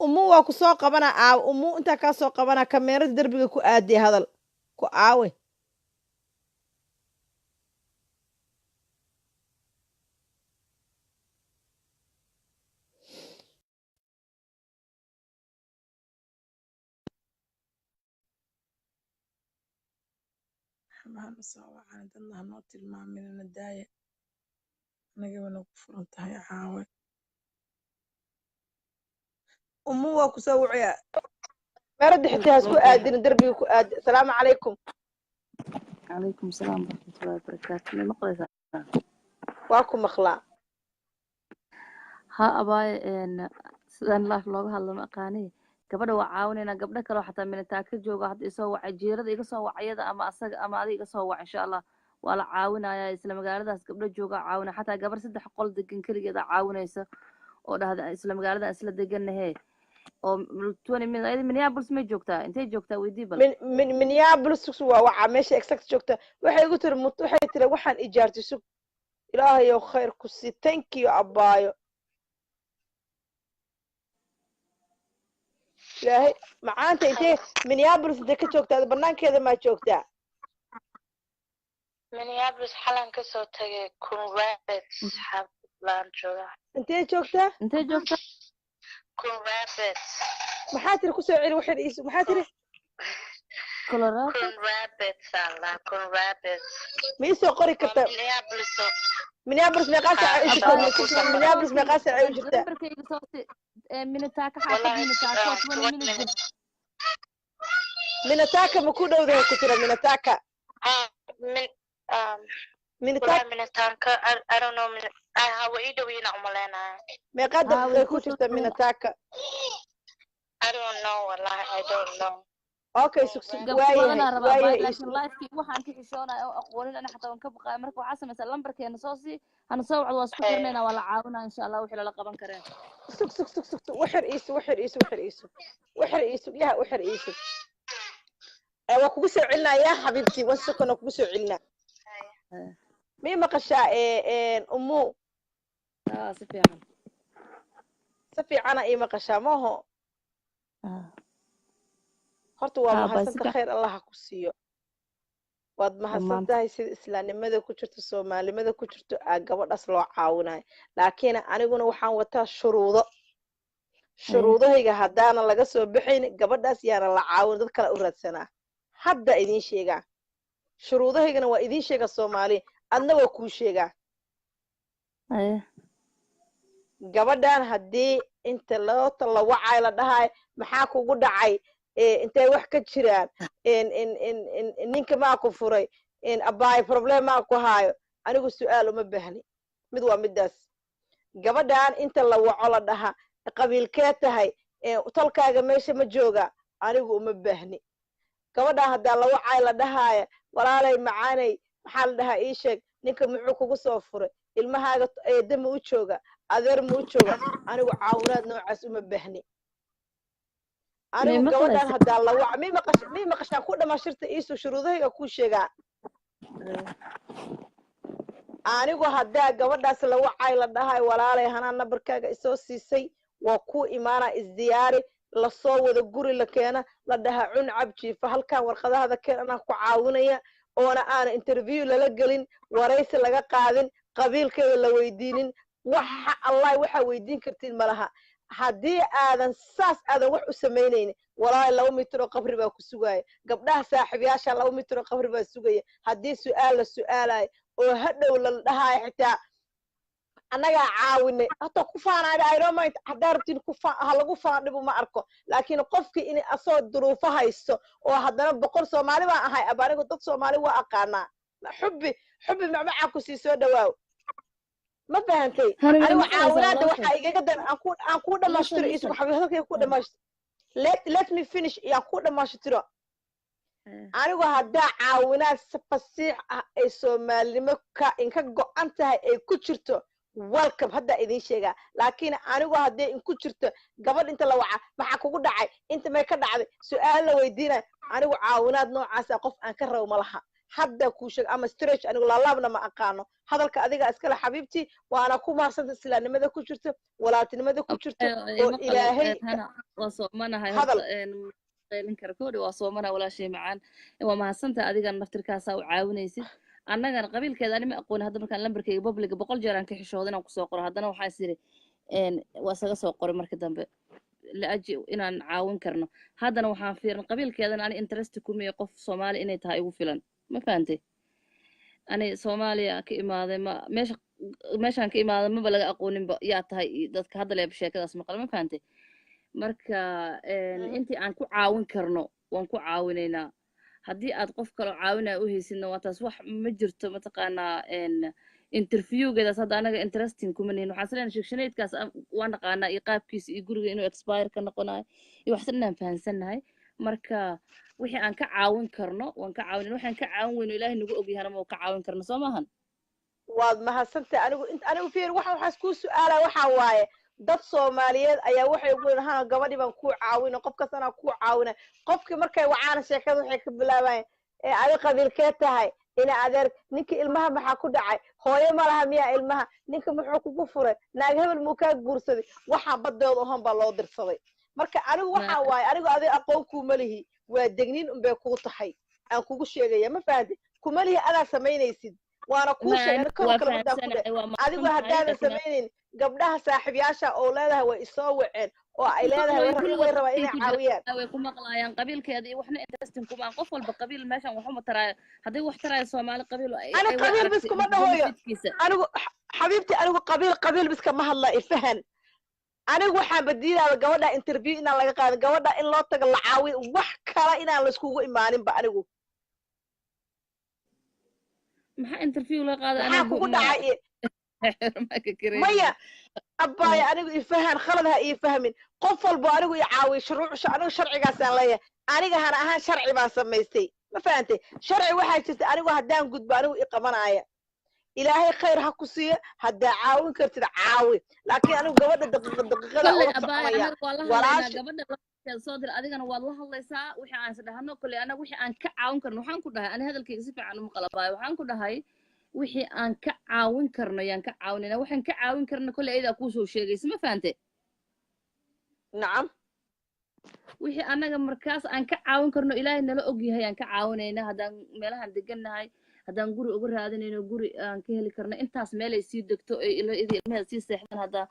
Speaker 1: Umuu waa ku soo qabana aawe. Umuu intaa kaa soo qabana, kameerada derbiga ku aadey, hadal ku aawe.
Speaker 4: Waxbahana soo wacan, dadna hanoo tilmaaminana, daaya, anagaba nagu furan tahay caawe.
Speaker 1: Umuu waa ku soo wacaya, kameerada xitaa ha isku aadin, derbiga ku aadi. Asalaamu calaykum.
Speaker 7: Calaykum salaam waraxmatullahi wabarakaatu. Ma maqlaysaa?
Speaker 1: Waa ku maqlaa.
Speaker 7: Ha abaaye, een sidaan live looga hadlo ma aqaani. Gabadha waa caawinaynaa, gabdho kale oo xataa minitaag ka jooga hadda isoo wacay, jiirada iga soo wacayada ama asaga ama adiga iga soo wac, insha Allah waa la caawinayaa. Isla magaaladaas gabdho jooga caawina, xataa gabar saddex qol degan keligeeda caawinaysa oo dhahda isla magaalada isla deganahee oo 20 minutes. Ayada Minneapolis may joogtaa? Intay joogtaa weydii bal.
Speaker 1: Min Minneapolis waa wacaa, meesha exact joogta waxay igu tiri waxay tiri waxaan ijaartay. Sug, ilaahayow khayr ku sii. Thank you abaayo, ilaahay macaanta. Intee Minneapolis, intee ka joogtaa? Banaankeeda maa joogtaa?
Speaker 2: Minneapolis xalan kasoo tagay, Coon Rapids xaafadlaan joogaa.
Speaker 1: Intee joogtaa?
Speaker 7: Intay joogtaa?
Speaker 2: Coon Rapids.
Speaker 1: Maxaa tiri? Kusoo celi waxay iisu, maxaa tiri?
Speaker 7: Colorado.
Speaker 2: Coon Rapids alla, Coon Rapids.
Speaker 1: Ma iisoo qori
Speaker 2: Waa
Speaker 1: kartaa?
Speaker 2: Minneapolis oo
Speaker 1: Minneapolis meeqaa saac ay u jirtaa?
Speaker 2: Haa,
Speaker 1: Ma
Speaker 2: kusoo qora.
Speaker 1: Minneapolis meeqaa saac ay u jirtaa?
Speaker 7: Lambarkayga soo si Minnetonka, xaafad
Speaker 2: Wallahi
Speaker 7: Minnetonka waa 20
Speaker 2: 20
Speaker 7: minutes.
Speaker 2: Minutes.
Speaker 1: Minnetonka ma ku dhowdahay ku tira Minnetonka?
Speaker 2: Haa, min
Speaker 1: Minnetonka.
Speaker 2: Wallahi Minnetonka I don't know, ha waa ii dhow yihiin aan umaleynaya.
Speaker 1: Meeqaa
Speaker 7: Haa, way
Speaker 1: daqiiqay
Speaker 7: ku
Speaker 1: ku jirtaa
Speaker 7: dhow.
Speaker 1: Minnetonka?
Speaker 2: I don't know, wallahi I don't know.
Speaker 1: Okay, sug sug.
Speaker 7: Gabdho
Speaker 1: waayahay
Speaker 7: badanaa rabaa
Speaker 1: waayahay.
Speaker 7: abaayo, laakiin livekii waxaan ka xishoonaya oo aqoonin ana xataa waan ka baqaaya. Marka waxaa samaysaa, lambarkeena soo sii, hana soo wacdo, waa isku xirnaynaa, waa la caawinaa insha Allah wixii lala qaban kareen.
Speaker 1: Sug sug sug sug sug, waxir iisu, waxir iisu, waxir iisu, waxir iisu, yaha, waxir iisu. Ee waa kugu soo celinaa yaa xabiibti, one second, waa kugu soo celinaa. Mii maqashaa ee umu?
Speaker 7: Aa, si fiican.
Speaker 1: Si fiicana ii maqashaa maaho?
Speaker 7: Ah.
Speaker 1: Horta waa
Speaker 7: Haa, baa si
Speaker 1: mahadsanta,
Speaker 7: fiican.
Speaker 1: khayr Allah ha ku siiyo. Waad mahadsan
Speaker 7: Dhammaantood.
Speaker 1: tahay sida islaamnimada ku jirto, soomaalinimada ku jirto aa gabadhaas loo caawinayo, laakiin aniguna waxaan wataa shuruudo. Shuruudahayga haddaanan laga soo baxayn, gabadhaas yaana la caawin, dad kale u raadsanaa. Hadda idiin sheegaa shuruudahaygana, waa idiin sheega Soomaali, adna waa kuu sheegaa.
Speaker 7: Haye.
Speaker 1: Gabadhan haddii inta loo tallawacay la dhahay maxaa kugu dhacay, intay wax ka jiraan, ninka maa ku furay, abaay problem maa ku haayo, anigu su-aal uma baahni. Mid waa midaas, gabadhan inta la waco la dhaha Qabiilkee tahay? Tolkaaga meesha ma jooga? Anigu uma baahni. Gabadhaa haddaa la wacay, la dhahaaya, "Walaalay macaanay, maxaa la dhahaa, ii sheeg, ninka muxuu kugu soo furay? Ilmahaaga eedda ma u jooga? Adeer ma u jooga?" Anigu caawinaad noocaas uma baahni.
Speaker 7: May
Speaker 1: Anigu gabadhan
Speaker 7: maqlaysaa?
Speaker 1: haddaa la waca, mi maqash, mi maqashaan? Ku dhamaashirta iisu shuruudahayga kuu sheegaa. Anigu haddaa gabadhaas la wacay, la dhahay, "Walaalay, hanaa nambarkaaga isoo siisay, waa kuu imaanaa, isdiyaari," lasoo wada guri la keena, la dhahaa, "Cun, cab, jiifa halkan, warqadahada keen, anaa ku caawinaya," oona aana interview lala gelin, waraysi laga qaadin, qabiilkeeda la weydiinin, waxa Allah waxaa weydiin kartiin malaha. Haddii aadan saas aadan wax u samaynaynin, walaahi 2 mitir oo qabri baa ku sugaya. Gabdhaha saaxiibayaasha 2 mitir oo qabri baa sugaya haddii su'aal la su'aalayo oo hadhow la dhahaayo, xitaa annagaa caawinay, hataa ku faanayo. I don't mind. Haddaa rabtiin ku ha lagu faan, dhib uma arko, laakiin qofkii in asoo duruufo haysto oo haddana boqol Soomaali baan ahay aba, anigu dad Soomaali waa aqaanaa. Xubbi xubbi macmacaa ku sii soo dhawaaw. Ma fahantay?
Speaker 7: Hani, may
Speaker 1: Anigu
Speaker 7: maqlaysaa?
Speaker 1: caawinaada
Speaker 7: Walaashay.
Speaker 1: waxaa igaga dan aan ku
Speaker 7: Listen,
Speaker 1: dhamaystiro
Speaker 7: listen.
Speaker 1: Isku xabi hadalkayga ku dhamaystiro. Let me finish iyo aan ku dhamaystiro. Anigu haddaa caawinaad si fasiix ah ay Soomaalinimo ka inka go'an tahay ay ku jirto, welcome, haddaa idiin sheegaa. Laakiin anigu hadday inku jirto gabadh inta la waca, "Maxaa kugu dhacay? Inta may ka dhacday?" su-aal la weydiinaya, anigu caawinaad noocaasa qof aan ka rabo ma laha. Hadda kuu sheeg ama stretch, anigu laalaabna ma aqaano. Hadalka adiga iskale, xabiibtii, waana ku maadsanta islaamnimada ku jirto, walaaltinimada ku jirto oo
Speaker 7: Maqal.
Speaker 1: Ilaahay.
Speaker 7: Hana, waa soomanahay.
Speaker 1: Hadal.
Speaker 7: Horta qaylin kara koodhi, waa soomanahay. Walaashay macaan, waa mahadsantahay. Adigana naftirkaasaa u caawinaysid. Annagana qabiilkeeda ani ma aqooni. Hadda markaan lambarkayga public-ga 100 jeer aan ka xishooda inaan kusoo qoro, haddana waxaa is yidhi waa isaga soo qoray marka dambe laaji inaan caawin karno. Haddana waxaan fiirin qabiilkeedana ani interest kumiya. Qof Soomaali inay tahay igu filan. Ma fahantay? Ani Soomaaliya ka imaaday, ma meesha meeshaan ka imaaday maba laga aqooninba yaa tahay iyo dadka hadda leeba sheekadaas maqal. Ma fahantay? Marka intii aan ku caawin karno waan ku caawinaynaa. Haddii aad qof kaloo caawinaya u haysidna, waa taas. Wax ma jirto, mataqaanaa, interviewgeedaas hadda anaga interesting kuma nihin. Waxaan islenahay section 8-kaas waa naqaanaa iyo qaabkiisa iyo guriga inuu expire ka noqonayo iyo waxsan inaan fahansannahay. Marka wixii aan ka caawin karno waan ka caawin, waxaan ka caawin weyno Ilaahay nagu ogyahana ma ka caawin karno, soo maahan?
Speaker 1: Waad mahadsantahay. Anigu anigu fiir, waxa waxaas kuu su'aalaya waxaa waaye dad Soomaaliyeed ayaa waxay ugu yidhahaan, "Gabadhii baan kuu caawina, qofkaas anaa kuu caawina." Qofkii markay wacaana, sheekada waxay ka bilaabayaan, "Ee adi qabiilkee tahay? Ina adeer, ninka ilmaha maxaa ku dhacay? Hooyo ma laha miyaa ilmaha? Ninka muxuu kugu furay? Naag hebel muu kaa guursaday?" Waxaan badeed ohan baa loo dirsaday. Marka anigu waxaa waaye, anigu adiga aqoon kuuma lihi, waa degniin unbay kuu tahay aan kugu sheegaya. Ma fahanti? Kuma lihi adaa samaynaysid, waana kuu sheegay.
Speaker 7: Ma
Speaker 1: kor
Speaker 7: waa
Speaker 1: kale badaa ku dheh.
Speaker 7: Fahansanahay, waa
Speaker 1: Adigu
Speaker 7: mahadsantahay.
Speaker 1: haddaadan
Speaker 7: Laakiin
Speaker 1: samaynayn, gabdhaha saaxiibyaasha oo leedahay way isoo waceen oo ay leedahay
Speaker 7: way
Speaker 1: way
Speaker 7: kulligood
Speaker 1: rabaan
Speaker 7: qabiil
Speaker 1: inay
Speaker 7: ku
Speaker 1: caawiyaan.
Speaker 7: Jiraan way ku maqlaayaan qabiilkeeda iyo waxna interesting kuma. Qof walba qabiil meeshan waxuma taraayo. Hadday wax taraayo Soomaali qabiil ay
Speaker 1: Ani
Speaker 7: ay way
Speaker 1: qabiil bis
Speaker 7: aragtay
Speaker 1: kuma dhahoyo.
Speaker 7: Benefitkiisa.
Speaker 1: Anigu xabiibti, anigu qabiil qabiil bis kama hadla, ifahan. Anigu waxaan badiilaaba gabadha interview inaan laga qaadin, gabadha in loo tago, la caawiyo, wax kale inaan laiskugu imaaninba anigu.
Speaker 7: Maxaa interview loo qaada?
Speaker 1: Maxaa
Speaker 7: Anigu
Speaker 1: kugu
Speaker 7: ma
Speaker 1: dhacay?
Speaker 7: Ma ka karaynin.
Speaker 1: Maya abbaaya, anigu ifahan, khalad ha ii fahmin. Qof walbo anigu i caawiyo shuruuc, anigu sharcigaasaan leeyahay. Aniga hana ahaan sharci baan samaystay. Ma fahantay? Sharci waxaa jirta anigu haddaan gudbo anigu i qabanaya. Ilaahay khayr ha ku siiyo. Haddaa caawin kartid, caawi, laakiin anigu gabadha daqiiqa daqiiqada
Speaker 7: Kolley
Speaker 1: ula
Speaker 7: abbaaya,
Speaker 1: soconaya.
Speaker 7: Annaga waa la hadlaynaa.
Speaker 1: Walaasha
Speaker 7: Gabadha lafteeda soo dir, adigana waad la hadlaysaa. Wixii aan is dhahno kolley anaga wixii aan ka caawin karno, waxaan ku dhahay ani hadalkayga si fiican uma qalabaayo. Waxaan ku dhahay wixii aan ka caawin karno yaan ka caawinayna. Waxaan ka caawin karno kolley ayadaa kuusoo sheegaysa. Ma fahante?
Speaker 1: Nacam.
Speaker 7: Wixii annaga markaas aan ka caawin karno Ilaahay nala og yahay aan ka caawinayna. Haddaan meelahaan degannahay, haddaan guri uga raadinayno, guri aan ka heli karno, intaas meelay sii degto ay ilmaheeda sii seexdaan, haddaan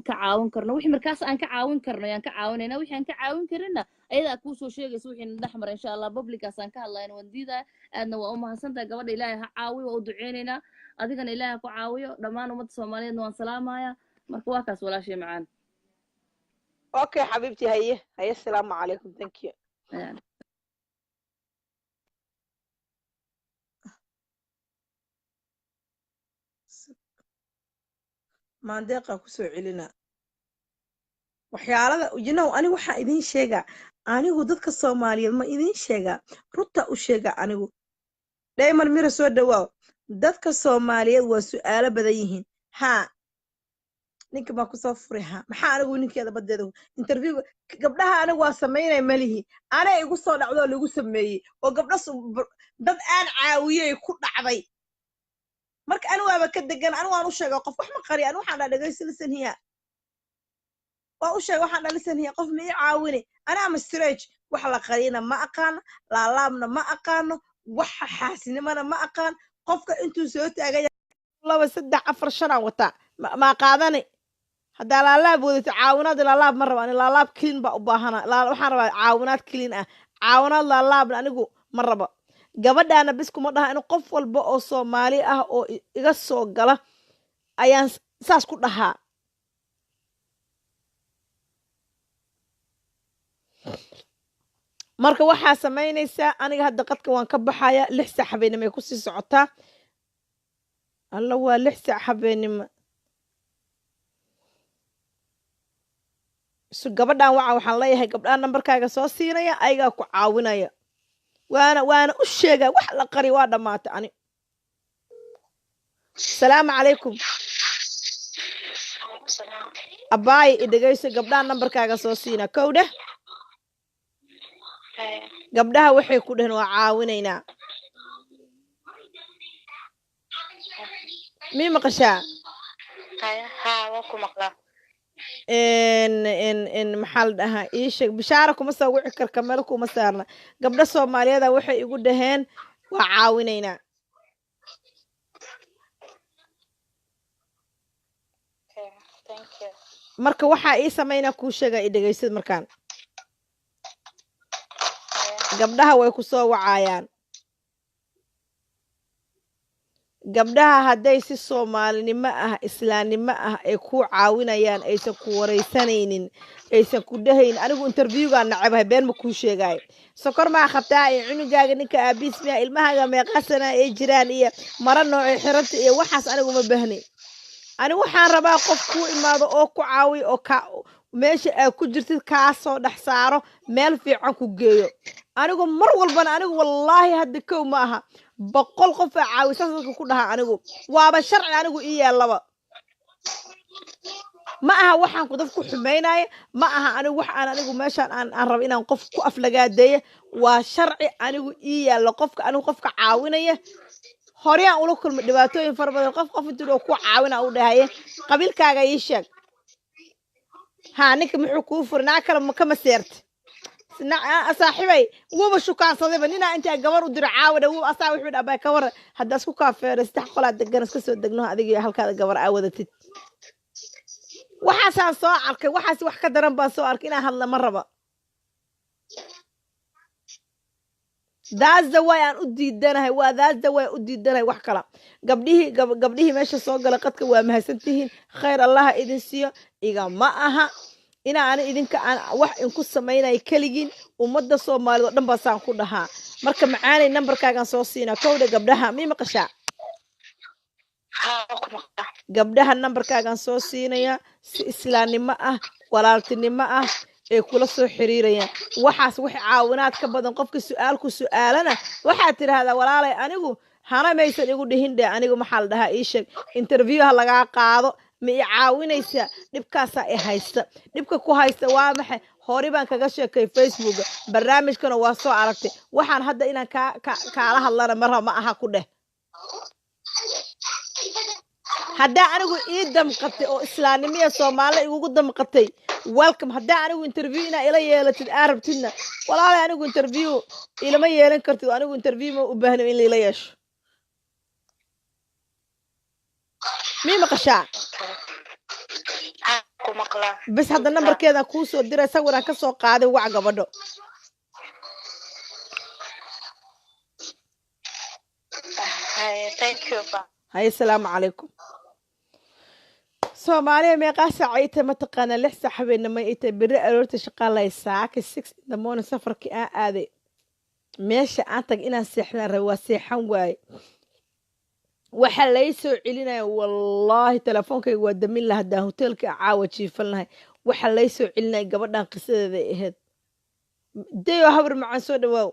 Speaker 7: ka caawin karno, wixii markaas aan ka caawin karno yaan ka caawinayna. Wixii aan ka caawin karinna ayadaa kuusoo sheegaysa wixii na dhex mara, insha Allah. Public-aas aan ka hadlayna waan diidaya. Aadna waa u mahadsantahay. Gabadha Ilaahay ha caawiyo, waa u duceynaynaa. Adigana Ilaahay ha ku caawiyo. Dhammaan ummadda Soomaaliyeedna waan salaamaya. Marka waa kaas, walaashay macaan.
Speaker 1: Okay xabiibti, haye haye, asalaamu calaykum, thank you.
Speaker 7: Ayaan.
Speaker 4: Maandeeqa kusoo celina. Waxyaalada anigu waxaan idiin sheegaa, anigu dadka Soomaaliyeed ma idiin sheegaa, runta u sheegaa. Anigu Dhayman Mira, soo dhawaaw. Dadka Soomaaliyeed waa su'aalo badan yihiin. Haa, ninka baa kusoo furay. Ha, maxaa anigu ninkeeda badeeda interview gabdhaha anigu waa samaynaya malihi. Anay igu soo dhacdo, lagu sameeyey oo gabdho dad aan caawiyey ku dhacday. Marka anigu waaba ka degan. Anigu waan u sheegay, qof wax ma qariya. Anigu waxaan dhaa, dhegayso, listen here. Waa u sheegay, waxaan dhaa, listen here, qof ma ii caawini. Anaa ama strage wax la qariyana ma aqaano, laalaabna ma aqaano, waxa xaasinimana ma aqaan. Qofka intuu soo taagay
Speaker 1: 2, 3, 4, 5 aan wataa, maa qaadani. Haddaa laalaab wadato, caawinaad laalaab ma raba. Ani laalaab clean baa u baahana. Waxaan rabaa caawinaad clean ah, caawinaad laalaabna anigu ma rabo. Gabadhaana bis kuma dhaha in qof walba oo Soomaali ah oo iga soo gala ayaan saas ku dhahaa. Marka waxaa samaynaysaa, aniga hadda qadka waan ka baxaya. 6 saac habeenimo ay kusii socotaa. Alla, waa 6 saac habeenimo. Su gabadhan waca, waxaan leeyahay gabdhaha nambarkaaga soo siinaya, ayagaa ku caawinaya. Waana u sheegaa, wax la qari waa dhammaatay. Ani salaamu calaykum. Abaaye, i dhegayso. Gabdhaha nambarkaaga soo siina, kowdheh. Gabdhaha waxay ku dheheen waa caawinaynaa. Mii maqashaa?
Speaker 2: Haa, waa ku maqlaa.
Speaker 1: N maxaa la dhahaa, ii sheeg. Bishaara kuma soo wici karka, meel kuma saarna. Gabdho Soomaaliyeeda waxay igu dhaheen waa caawinaynaa.
Speaker 2: Okay, thank you.
Speaker 1: Marka waxaa ii samaynaa kuu sheegaa, i dhegaysad. Markaan gabdhaha way ku soo wacayaan. Gabdhaha hadday si Soomaalinimo ah, islaamnimo ah ay ku caawinayaan, aysan ku waraysanaynin, aysan ku dhahayn anigu interviewgaa nacebahay, been ma kuu sheegaayo. Sokor maa qabtaa iyo cunugaaga ninka aabiis miya, ilmahaaga meeqaasana ay jiraan iyo mara noocay xiranta iyo waxaas anigu ma bahnay. Anigu waxaan rabaa qof kuu imaado oo ku caawiyo oo ka meesha aad ku jirtid kaa soo dhex saaro, meel fiican ku geeyo. Anigu mar walbana, anigu wallaahi hadda kow ma aha, 100 qof aa caawisa dadka ku dhaha. Anigu waaba sharci anigu ii yaallaba ma aha. Waxaan ku dad ku xumaynaya ma aha. Anigu wax aan anigu meeshaan aan rabo inaan qof ku aflagaadeeya, waa sharci anigu ii yaallo. Qofka anigu qofka caawinaya horeyaan ula kulmay dhibaatooyin fara badan. Qof intuu dhaho ku caawina u dhahaye, qabiilkaaga ii sheeg, haa, ninka muxuu kuu furay, naa kale ma kama seerta saaxiibay, wuuba shukaansadayba ninaa intaa gabar u diro caawa wuu asaa wuxuu dhaa ka waran haddaa isku kaafeeray saddex qolaa degan, iska soo degno, adiga halkaada gabar aa wadatid. Waxaasaan soo arkay, waxaas wax ka daran baan soo arkay. Inaan hadla ma raba. That's the way aan u diidanahay, waa that's the way u diidanahay. Wax kala gabdhihii gabdhihii meesha soo gala qadka, waa mahadsantihiin, khayr Allaha idin siiyo. Igama aha inaa ani idinka aan wax inku samaynayo keligiin, ummadda Soomaalida oo dhan baa saan ku dhahaa. Marka macaanay, nambarkaagaan soo siinaa, kowdha. Gabdhaha mii maqashaa?
Speaker 2: Haa, waa ku maqlaa.
Speaker 1: Gabdhaha nambarkaagaan soo siinaya, si islaamnimo ah, walaaltinimo ah ay kula soo xiriirayaan. Waxaas wax caawinaad ka badan, qofka su-aalku su-aalana waxaad tidhaahdaa, walaalay, anigu hana maysan igu dhihin dhe. Anigu maxaa la dhahaa, ii sheeg, interview ha lagaa qaado, ma i caawinaysaa? Dhibkaasaa i haysta. Dhibka ku haysta waa maxay? Hore baan kaga sheekay Facebooka, barnaamijkana waa soo aragtay. Waxaan hadda inaan kaa kaala hadlana marra ma aha. Ku dheh haddaa anigu ii damqatay oo islaamnimiya Soomaalida igugu damqatay, welcome. Haddaa anigu interview inaa ila yeelatid aa rabtidna, walaalay, anigu interview ilama yeelan kartid. Anigu interview ma u baahno in laila yeesho. Mii maqashaa?
Speaker 2: Haa, ku maqlaa.
Speaker 1: Bes, hadda nambarkeedaan kuu soo diray, sawiraan ka soo qaaday. Wac gabadho.
Speaker 2: Haye, thank you ba.
Speaker 1: Haye, asalaamu calaykum. Soomaaliya, meeqaa saac ay tahay mataqaanaa? 6 saac habeenimo ay tahay. Berri aroorta shaqaa lahay, saaka 6 in the morning safarkii aan aaday. Meesha aan tag inaan seexdaan rabay, waa seexan waaye. Waxaa lay soo celinaya, wallaahi telefoonkayga waa damin laha haddaan hoteelka caawa jiifan lahay. Waxa lay soo celinaya gabadhan qisadeeda ay ahayd. Dayo habar macaan, soo dhawaaw.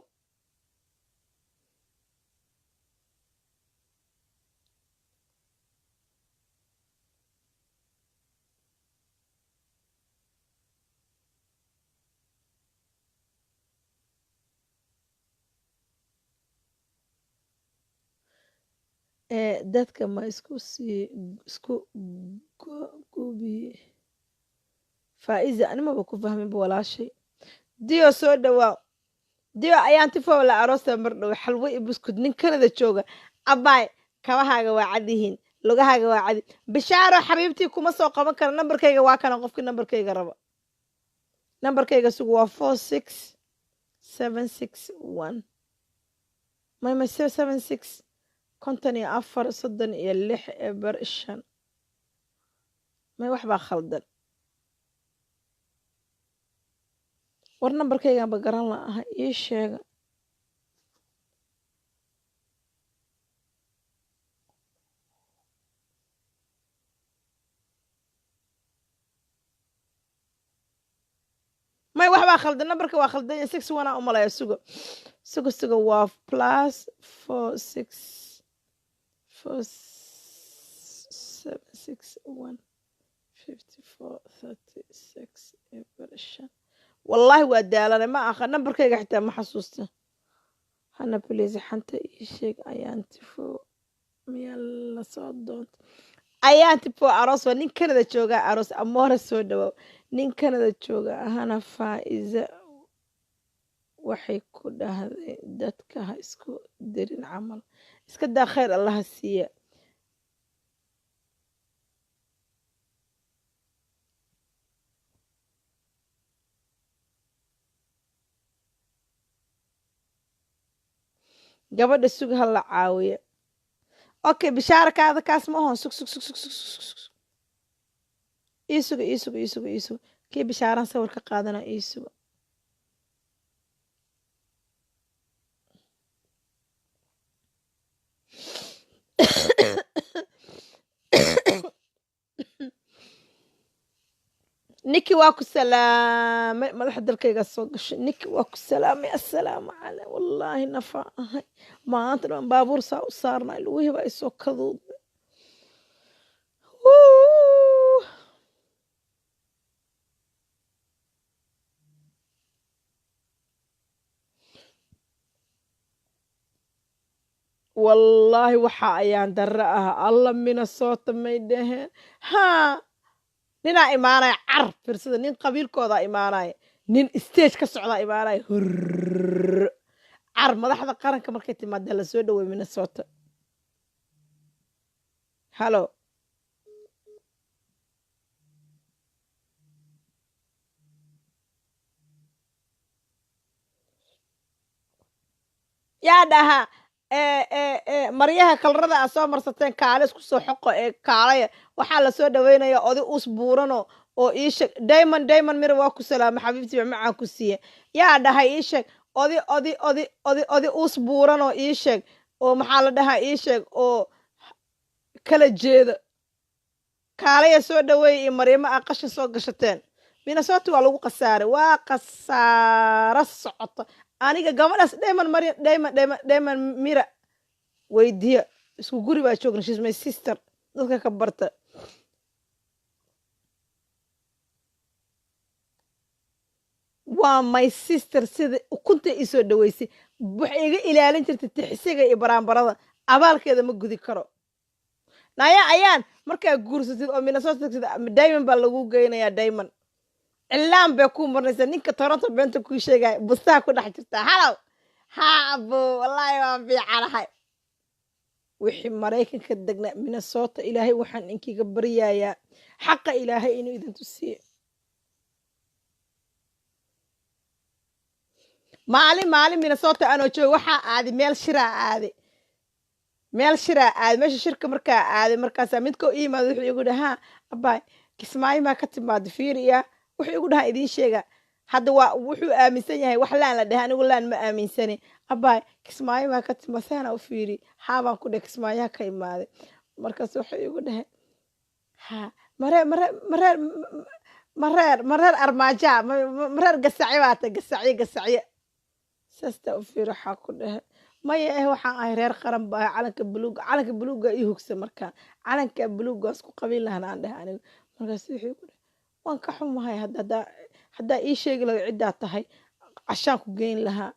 Speaker 1: Ee dadka ma isku sii isku gubi Faa'iza, animaba ku fahminba walaashay. Diyo, soo dhawaaw. Diyo ayaan tifoo la aroosta mar dhow, xalwo iyo buskud. Nin Kanada jooga, abaay, kabahaaga waa cad yihiin, lugahaaga waa cadi. Bishaaro xabiibtii, kuma soo qaban kara. Nambarkayga waa kana. Qofkii nambarkayga raba, nambarkayga sugu waa 46761, may 76 54 36 0 5. May, wax baa khaldan. War nambarkaygaanba garan la'ahay, ii sheega. May, wax baa khaldan, nambarka waa khaldan yahay. 61 aa umalaya. Suga, suga, suga. Waa +46 4761 54 36 0 5. Wallaahi waa daalanay, ma aqa nambarkayga xitaa ma xasuusta. Hana, please, xanta ii sheeg. Ayaan tifo miyaa lasoo doonta? Ayaan tifo aroos waa nin Canada jooga aroos. Amoora, soo dhawaaw. Nin Canada jooga. Hana, Faa'iza waxay ku dhahday dadka ha isku dirin camal. Iska daa, khayr Allaha siiya. Gabadha sug, ha la caawiya. Okay, bishaarakaada kaas ma ahon. Sug, sug, sug, sug, sug, sug, sug. Ii suga, ii suga, ii suga, ii suga. Kii bishaaran sawir ka qaadana, ii suga. Niki, waa ku salaamay. Madaxa dalkayga soo gashay. Niki, waa ku salaamay. Assalaamu calay. Wallaahi nafaa ahay maanta dhan, baabuur saa u saarnay, lugihii baa isoo kaduudmay. Wuu. Wallaahi waxa ayaan darre ah. Alla, Minnesota may dhaheen haa, ninaa imaanaya. Car fiirsada, nin qabiilkoodaa imaanaya, nin stage ka socdaa imaanaya. Hurr, car madaxda qaranka markay timaada la soo dhawey Minnesota. Hello. Yaa dhahaa maryaha kalarada aad soo marsateen, kaale isku soo xoqo ee kaalaya. Waxaa lasoo dhaweynaya oday us buurano oo ii sheeg. Diamond, Diamond Mira, waa ku salaama xabiibtii, macaan ku siiya. Yaa dhahay, ii sheeg, odi odi odi odi odi us buuran oo ii sheeg, oo maxaa la dhahaa, ii sheeg, oo kala jeeda. Kaalaya soo dhaweeya iyo maryamo aa qashin soo gashateen. Minnesota waa lagu khasaaray, waa khasaaro socota. Aniga gabadhaas Diamond Maria, Diamond, Diamond, Diamond Mira weydiiya, isku guri baa joogna. She's my sister. Dadka ka barta. Waa my sister. Sida ukunta isoo dhaweysay, waxay iga ilaalin jirtay tixsiga iyo baraanbarada. Abaalkeeda ma gudi karo. Naya, ayaan markaa guursatid oo Minnesota tagtid, diamond baa lagu geynayaa. Diamond cilaan bay kuu marnaysaa. Ninka Toronto beenta kuu sheegaya, bustaha ku dhex jirtaa. Hello, haa abo, wallaahi waan fiicanahay. Wixii Maraykanka degnaa Minnesota, Ilaahay waxaan inkiga baryayaa xaqa Ilaahay inuu idin tusiyo. Maalin maalin Minnesota anoo jooga, waxaa aaday meel shiraa, aaday meel shiraa, aaday meesha shirka. Markaa aaday, markaasaa midkoo ii yimaado, wuxuu igu dhahaa, "Abaay, Kismaayo maa ka timaada?" Fiiriya, wuxuu igu dhahaa, idiin sheega hadda, waa wuxuu aaminsan yahay wax laan la dhahay. Anigu laan ma aaminsani. "Abaay, Kismaayo maa ka timaad?" Saana u fiiri. "Haabaan ku dheh, Kismaayaha ka imaaday." Markaas wuxuu igu dhahay, "Ha, mare mare mareer Mareer, mareer armaajaa, mareer gasacyo baa tahay, gasacyo, gasacyo saastaa u fiir. Waxaa ku dhehe maya waxaan ahay reer qaran baa ahay. Calanka buluuga, calanka buluuga ii hugsa. Markaa calanka buluugaas ku qabin lahana aan dhehe aniga. Markaas wuxuu ku dhehe, waan ka xumahay, haddaa ii sheegi lahayd ciddaa tahay, cashaan ku geyn lahaa.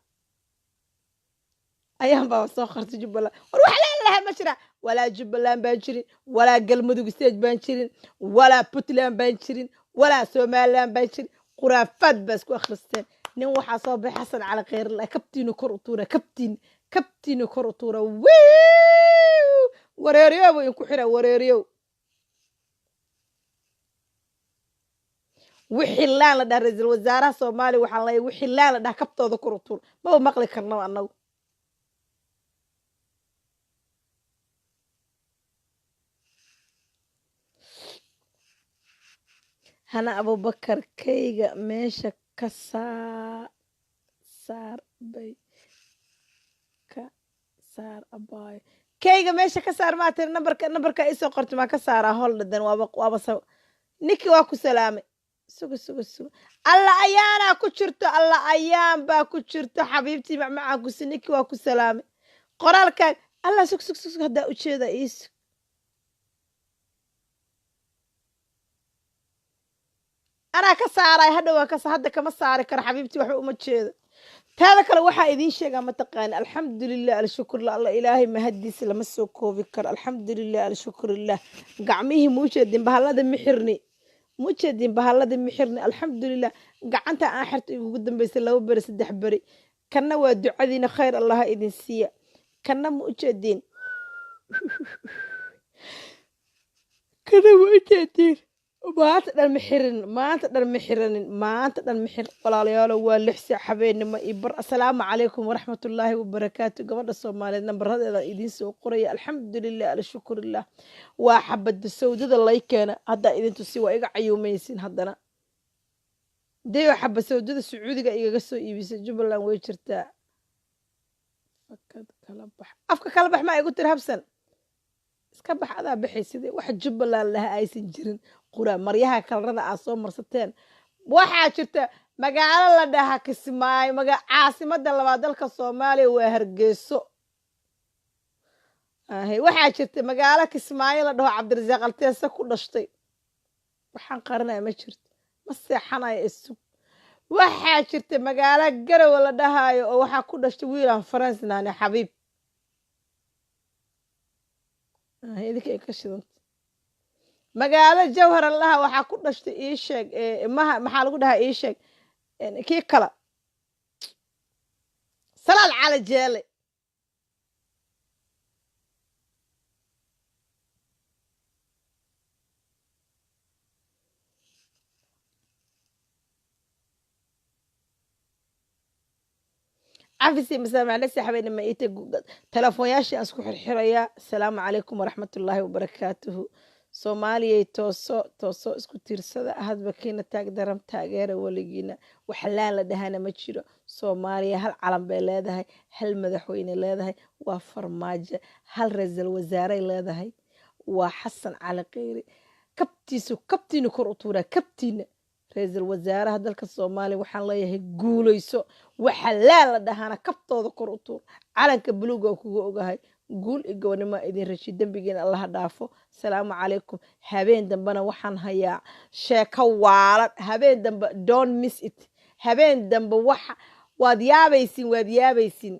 Speaker 1: Ayaan baaba soo qartay Jubbaland. War wax leelahay ma jira. Walaa Jubbaland baan jirin, walaa Galmudug State baan jirin, walaa Puntland baan jirin, walaa Somaliland baan jirin. Khuraafaad baa isku akhristeen. Nin waxaa soo baxay Xasan Cali Khayrla, kabtiinu kor u tuura, kabtiin, kabtiinu kor u tuura. Wiiw, wareeriyow buu inku xira, wareeriyow. Wixii laan la dhaha ra-iisul wasaaraha Soomaaliya, waxaan leeyahay wixii laan la dhaha kabtooda kor u tuur. Maba maqli karnaba annagu. Hana Abubakar, kayga meesha ka saar bay ka saar abaayo. Kayga meesha ka saar maa tiri? Nambarka isoo qortay maa ka saaraa? Hol dhadan waaba ninkii waa ku salaamay. Suga, suga, suga. Alla ayaanaa ku jirto, alla ayaan baa ku jirto. Xabiibtii macmacaan kusi, ninkii waa ku salaamay. Qoraalkaan alla, sug, sug, sug, haddaa ujeeda, ii sug. Anaa ka saaray hadha, waa ka hadda kama saari karo xabiibtii, waxba uma jeedo. Taada kale waxaa idiin sheegaa, mataqaani, alxamdulilah, alshukr alla, Ilaahay mahadiisa lama soo koobi karo. Alxamdulilah, alshukrilah. Gacmihii muujeedin bahallada ma xirni, muujeedin bahallada ma xirni. Alxamdulilah, gacanta aan xirta igugu dambeysay 2 beri, 3 beri. Kanna waa ducadiina, khayr Allaha idin siiya. Kanna ma ujeediin? Kana ma ujeediin? Maanta dhan ma xirin, maanta dhan ma xiranin, maanta dhan ma xirin. Walaalayaalo, waa 6 saac habeenimo iyo bar. Asalaamu calaykum waraxmatullaahi wabarakaatu. Gabadha Soomaaliyeed nambaradeeda idiin soo qoraya. Alxamdulilah, alshukrilah. Waa xabada sawdada lay keena haddaa idin tusi, waa iga cayuumaysin. Haddana deyo xaba sawdada Sacuudiga igaga soo iibisay. Jubbaland way jirtaa. Fakad kala bax, afka kala bax, maa igu tiri habsan iska bax, adaa baxay. Wax Jubbaland laha aysan jirin. Qura maryaha kalarada aad soo marsateen. Waxaa jirta magaalo la dhahaa Kismaayo. Caasimada labaad dalka Soomaaliya waa Hargeyso. Waxaa jirta magaalo Kismaayo la dhaho, Cabdirasaaq Alteesa ku dhashtay. Waxaan qaranaya ma jirto, ma seexanayo, isug. Waxaa jirta magaalo Garowe la dhahayo oo waxaa ku dhashtay wiilaan Faransnaane xabiib. Idinka ay ka shidanta. Magaalo Jawhar allaha waxaa ku dhashtay, ii sheeg, maha maxaa lagu dhahaa, ii sheeg, kii kala Salaal Cali Jeele. Cafisi masaamaclesi xabeynima iita telefoonyaashii aan isku xirxirayaa. Asalaamu calaykum waraxmatullaahi wabarakaatuhu. Soomaaliyay, tooso, tooso, isku tiirsada. Hadba kiina taag daram taageera weligiina. Wax laan la dhahana ma jiro. Soomaaliya hal calan bay leedahay, hal madaxweyne leedahay, waa Farmaajo. Hal ra-iisul wasaaray leedahay, waa Xasan Cali Kheyre. Kabtiisu, kabtiina kor u tuuraa, kabtiina. Ra-iisul wasaaraha dalka Soomaaliya waxaan leeyahay guulayso. Waxa laan la dhahana kabtooda kor u tuur. Calanka buluuga oo kugu ogahay. Guul iyo gobonimo idin rashi, dembigiina Allaha dhaafo. Asalaamu calaykum. Habeen dambena waxaan hayaa sheeko waalan. Habeen dambe don't miss it. Habeen dambe waxa waad yaabaysiin, waad yaabaysiin.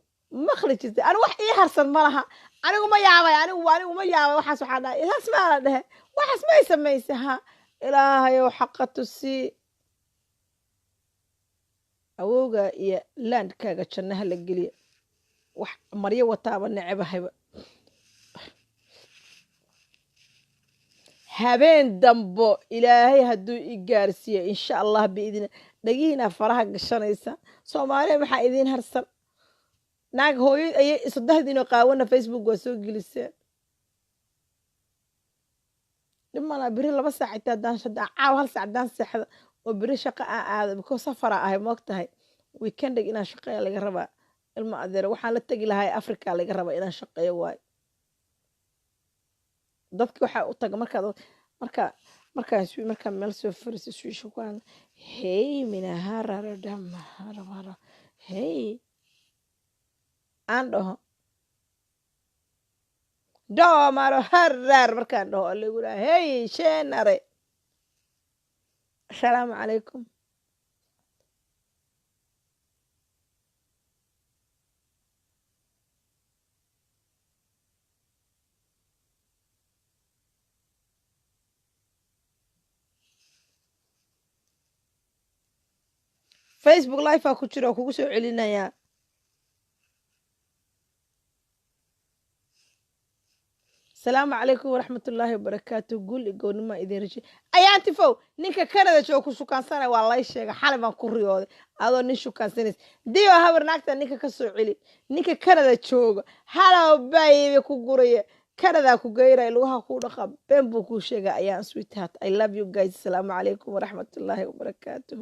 Speaker 1: Maqli jirtay anigu wax ii harsan ma laha. Anigu ma yaabay, anigu ma yaabay. Waxaas waxaa dhahay saas maa la dhehe, waxaas may samaysa. Ha Ilaahayow xaqa tusii. Awowga iyo laandkaaga jannaha la geliya. Wax maryo wataaba necebahayba. Habeen dambo Ilaahay hadduu i gaarsiiyo, insha Allah biidina, dhagihiina faraha gashanaysa. Soomaaliya maxaa idiin harsan? Naag hooyo ayay saddexdiinoo qaawana Facebook waa soo geliseen. Dhib malaa, beri 2 saac xitaa haddaan caawa 1 saac haddaan seexda oo beri shaqo aan aado, because safara ahay, moog tahay, weekendig inaan shaqeeya laga rabaa. Ilma adeer, waxaan la tegi lahaa Africa laga rabaa inaan shaqeeyo waayo. Dadki waxaa u taga markaad marka Markaan meel soo fariisto, Swedish ku hadla, "Hej, mina herrar och damer, hej," aan dhaho, "damer och herrar" markaan dhaho, lagu dhaha, "Hej, tjenare, asalaamu calaykum." Facebook live aa ku jira oo kugu soo celinayaa. Asalaamu calaykum waraxmatullaahi wabarakaatu. Guul iyo goonnimo idin raje. Ayaantifow, ninka Canada jooga ku shukaansanaya waa lay sheega. Xalay baan ku riyooday adoo nin shukaansanaysa. Dio habar, naagta ninka ka soo celi. Ninka Canada jooga, "Hello baby," ku guraya, Canada ku geyraya, lugaha ku dhaqa, been buu kuu sheega. Ayaan sweetheart, I love you guys. Asalaamu calaykum waraxmatullaahi wabarakaatu.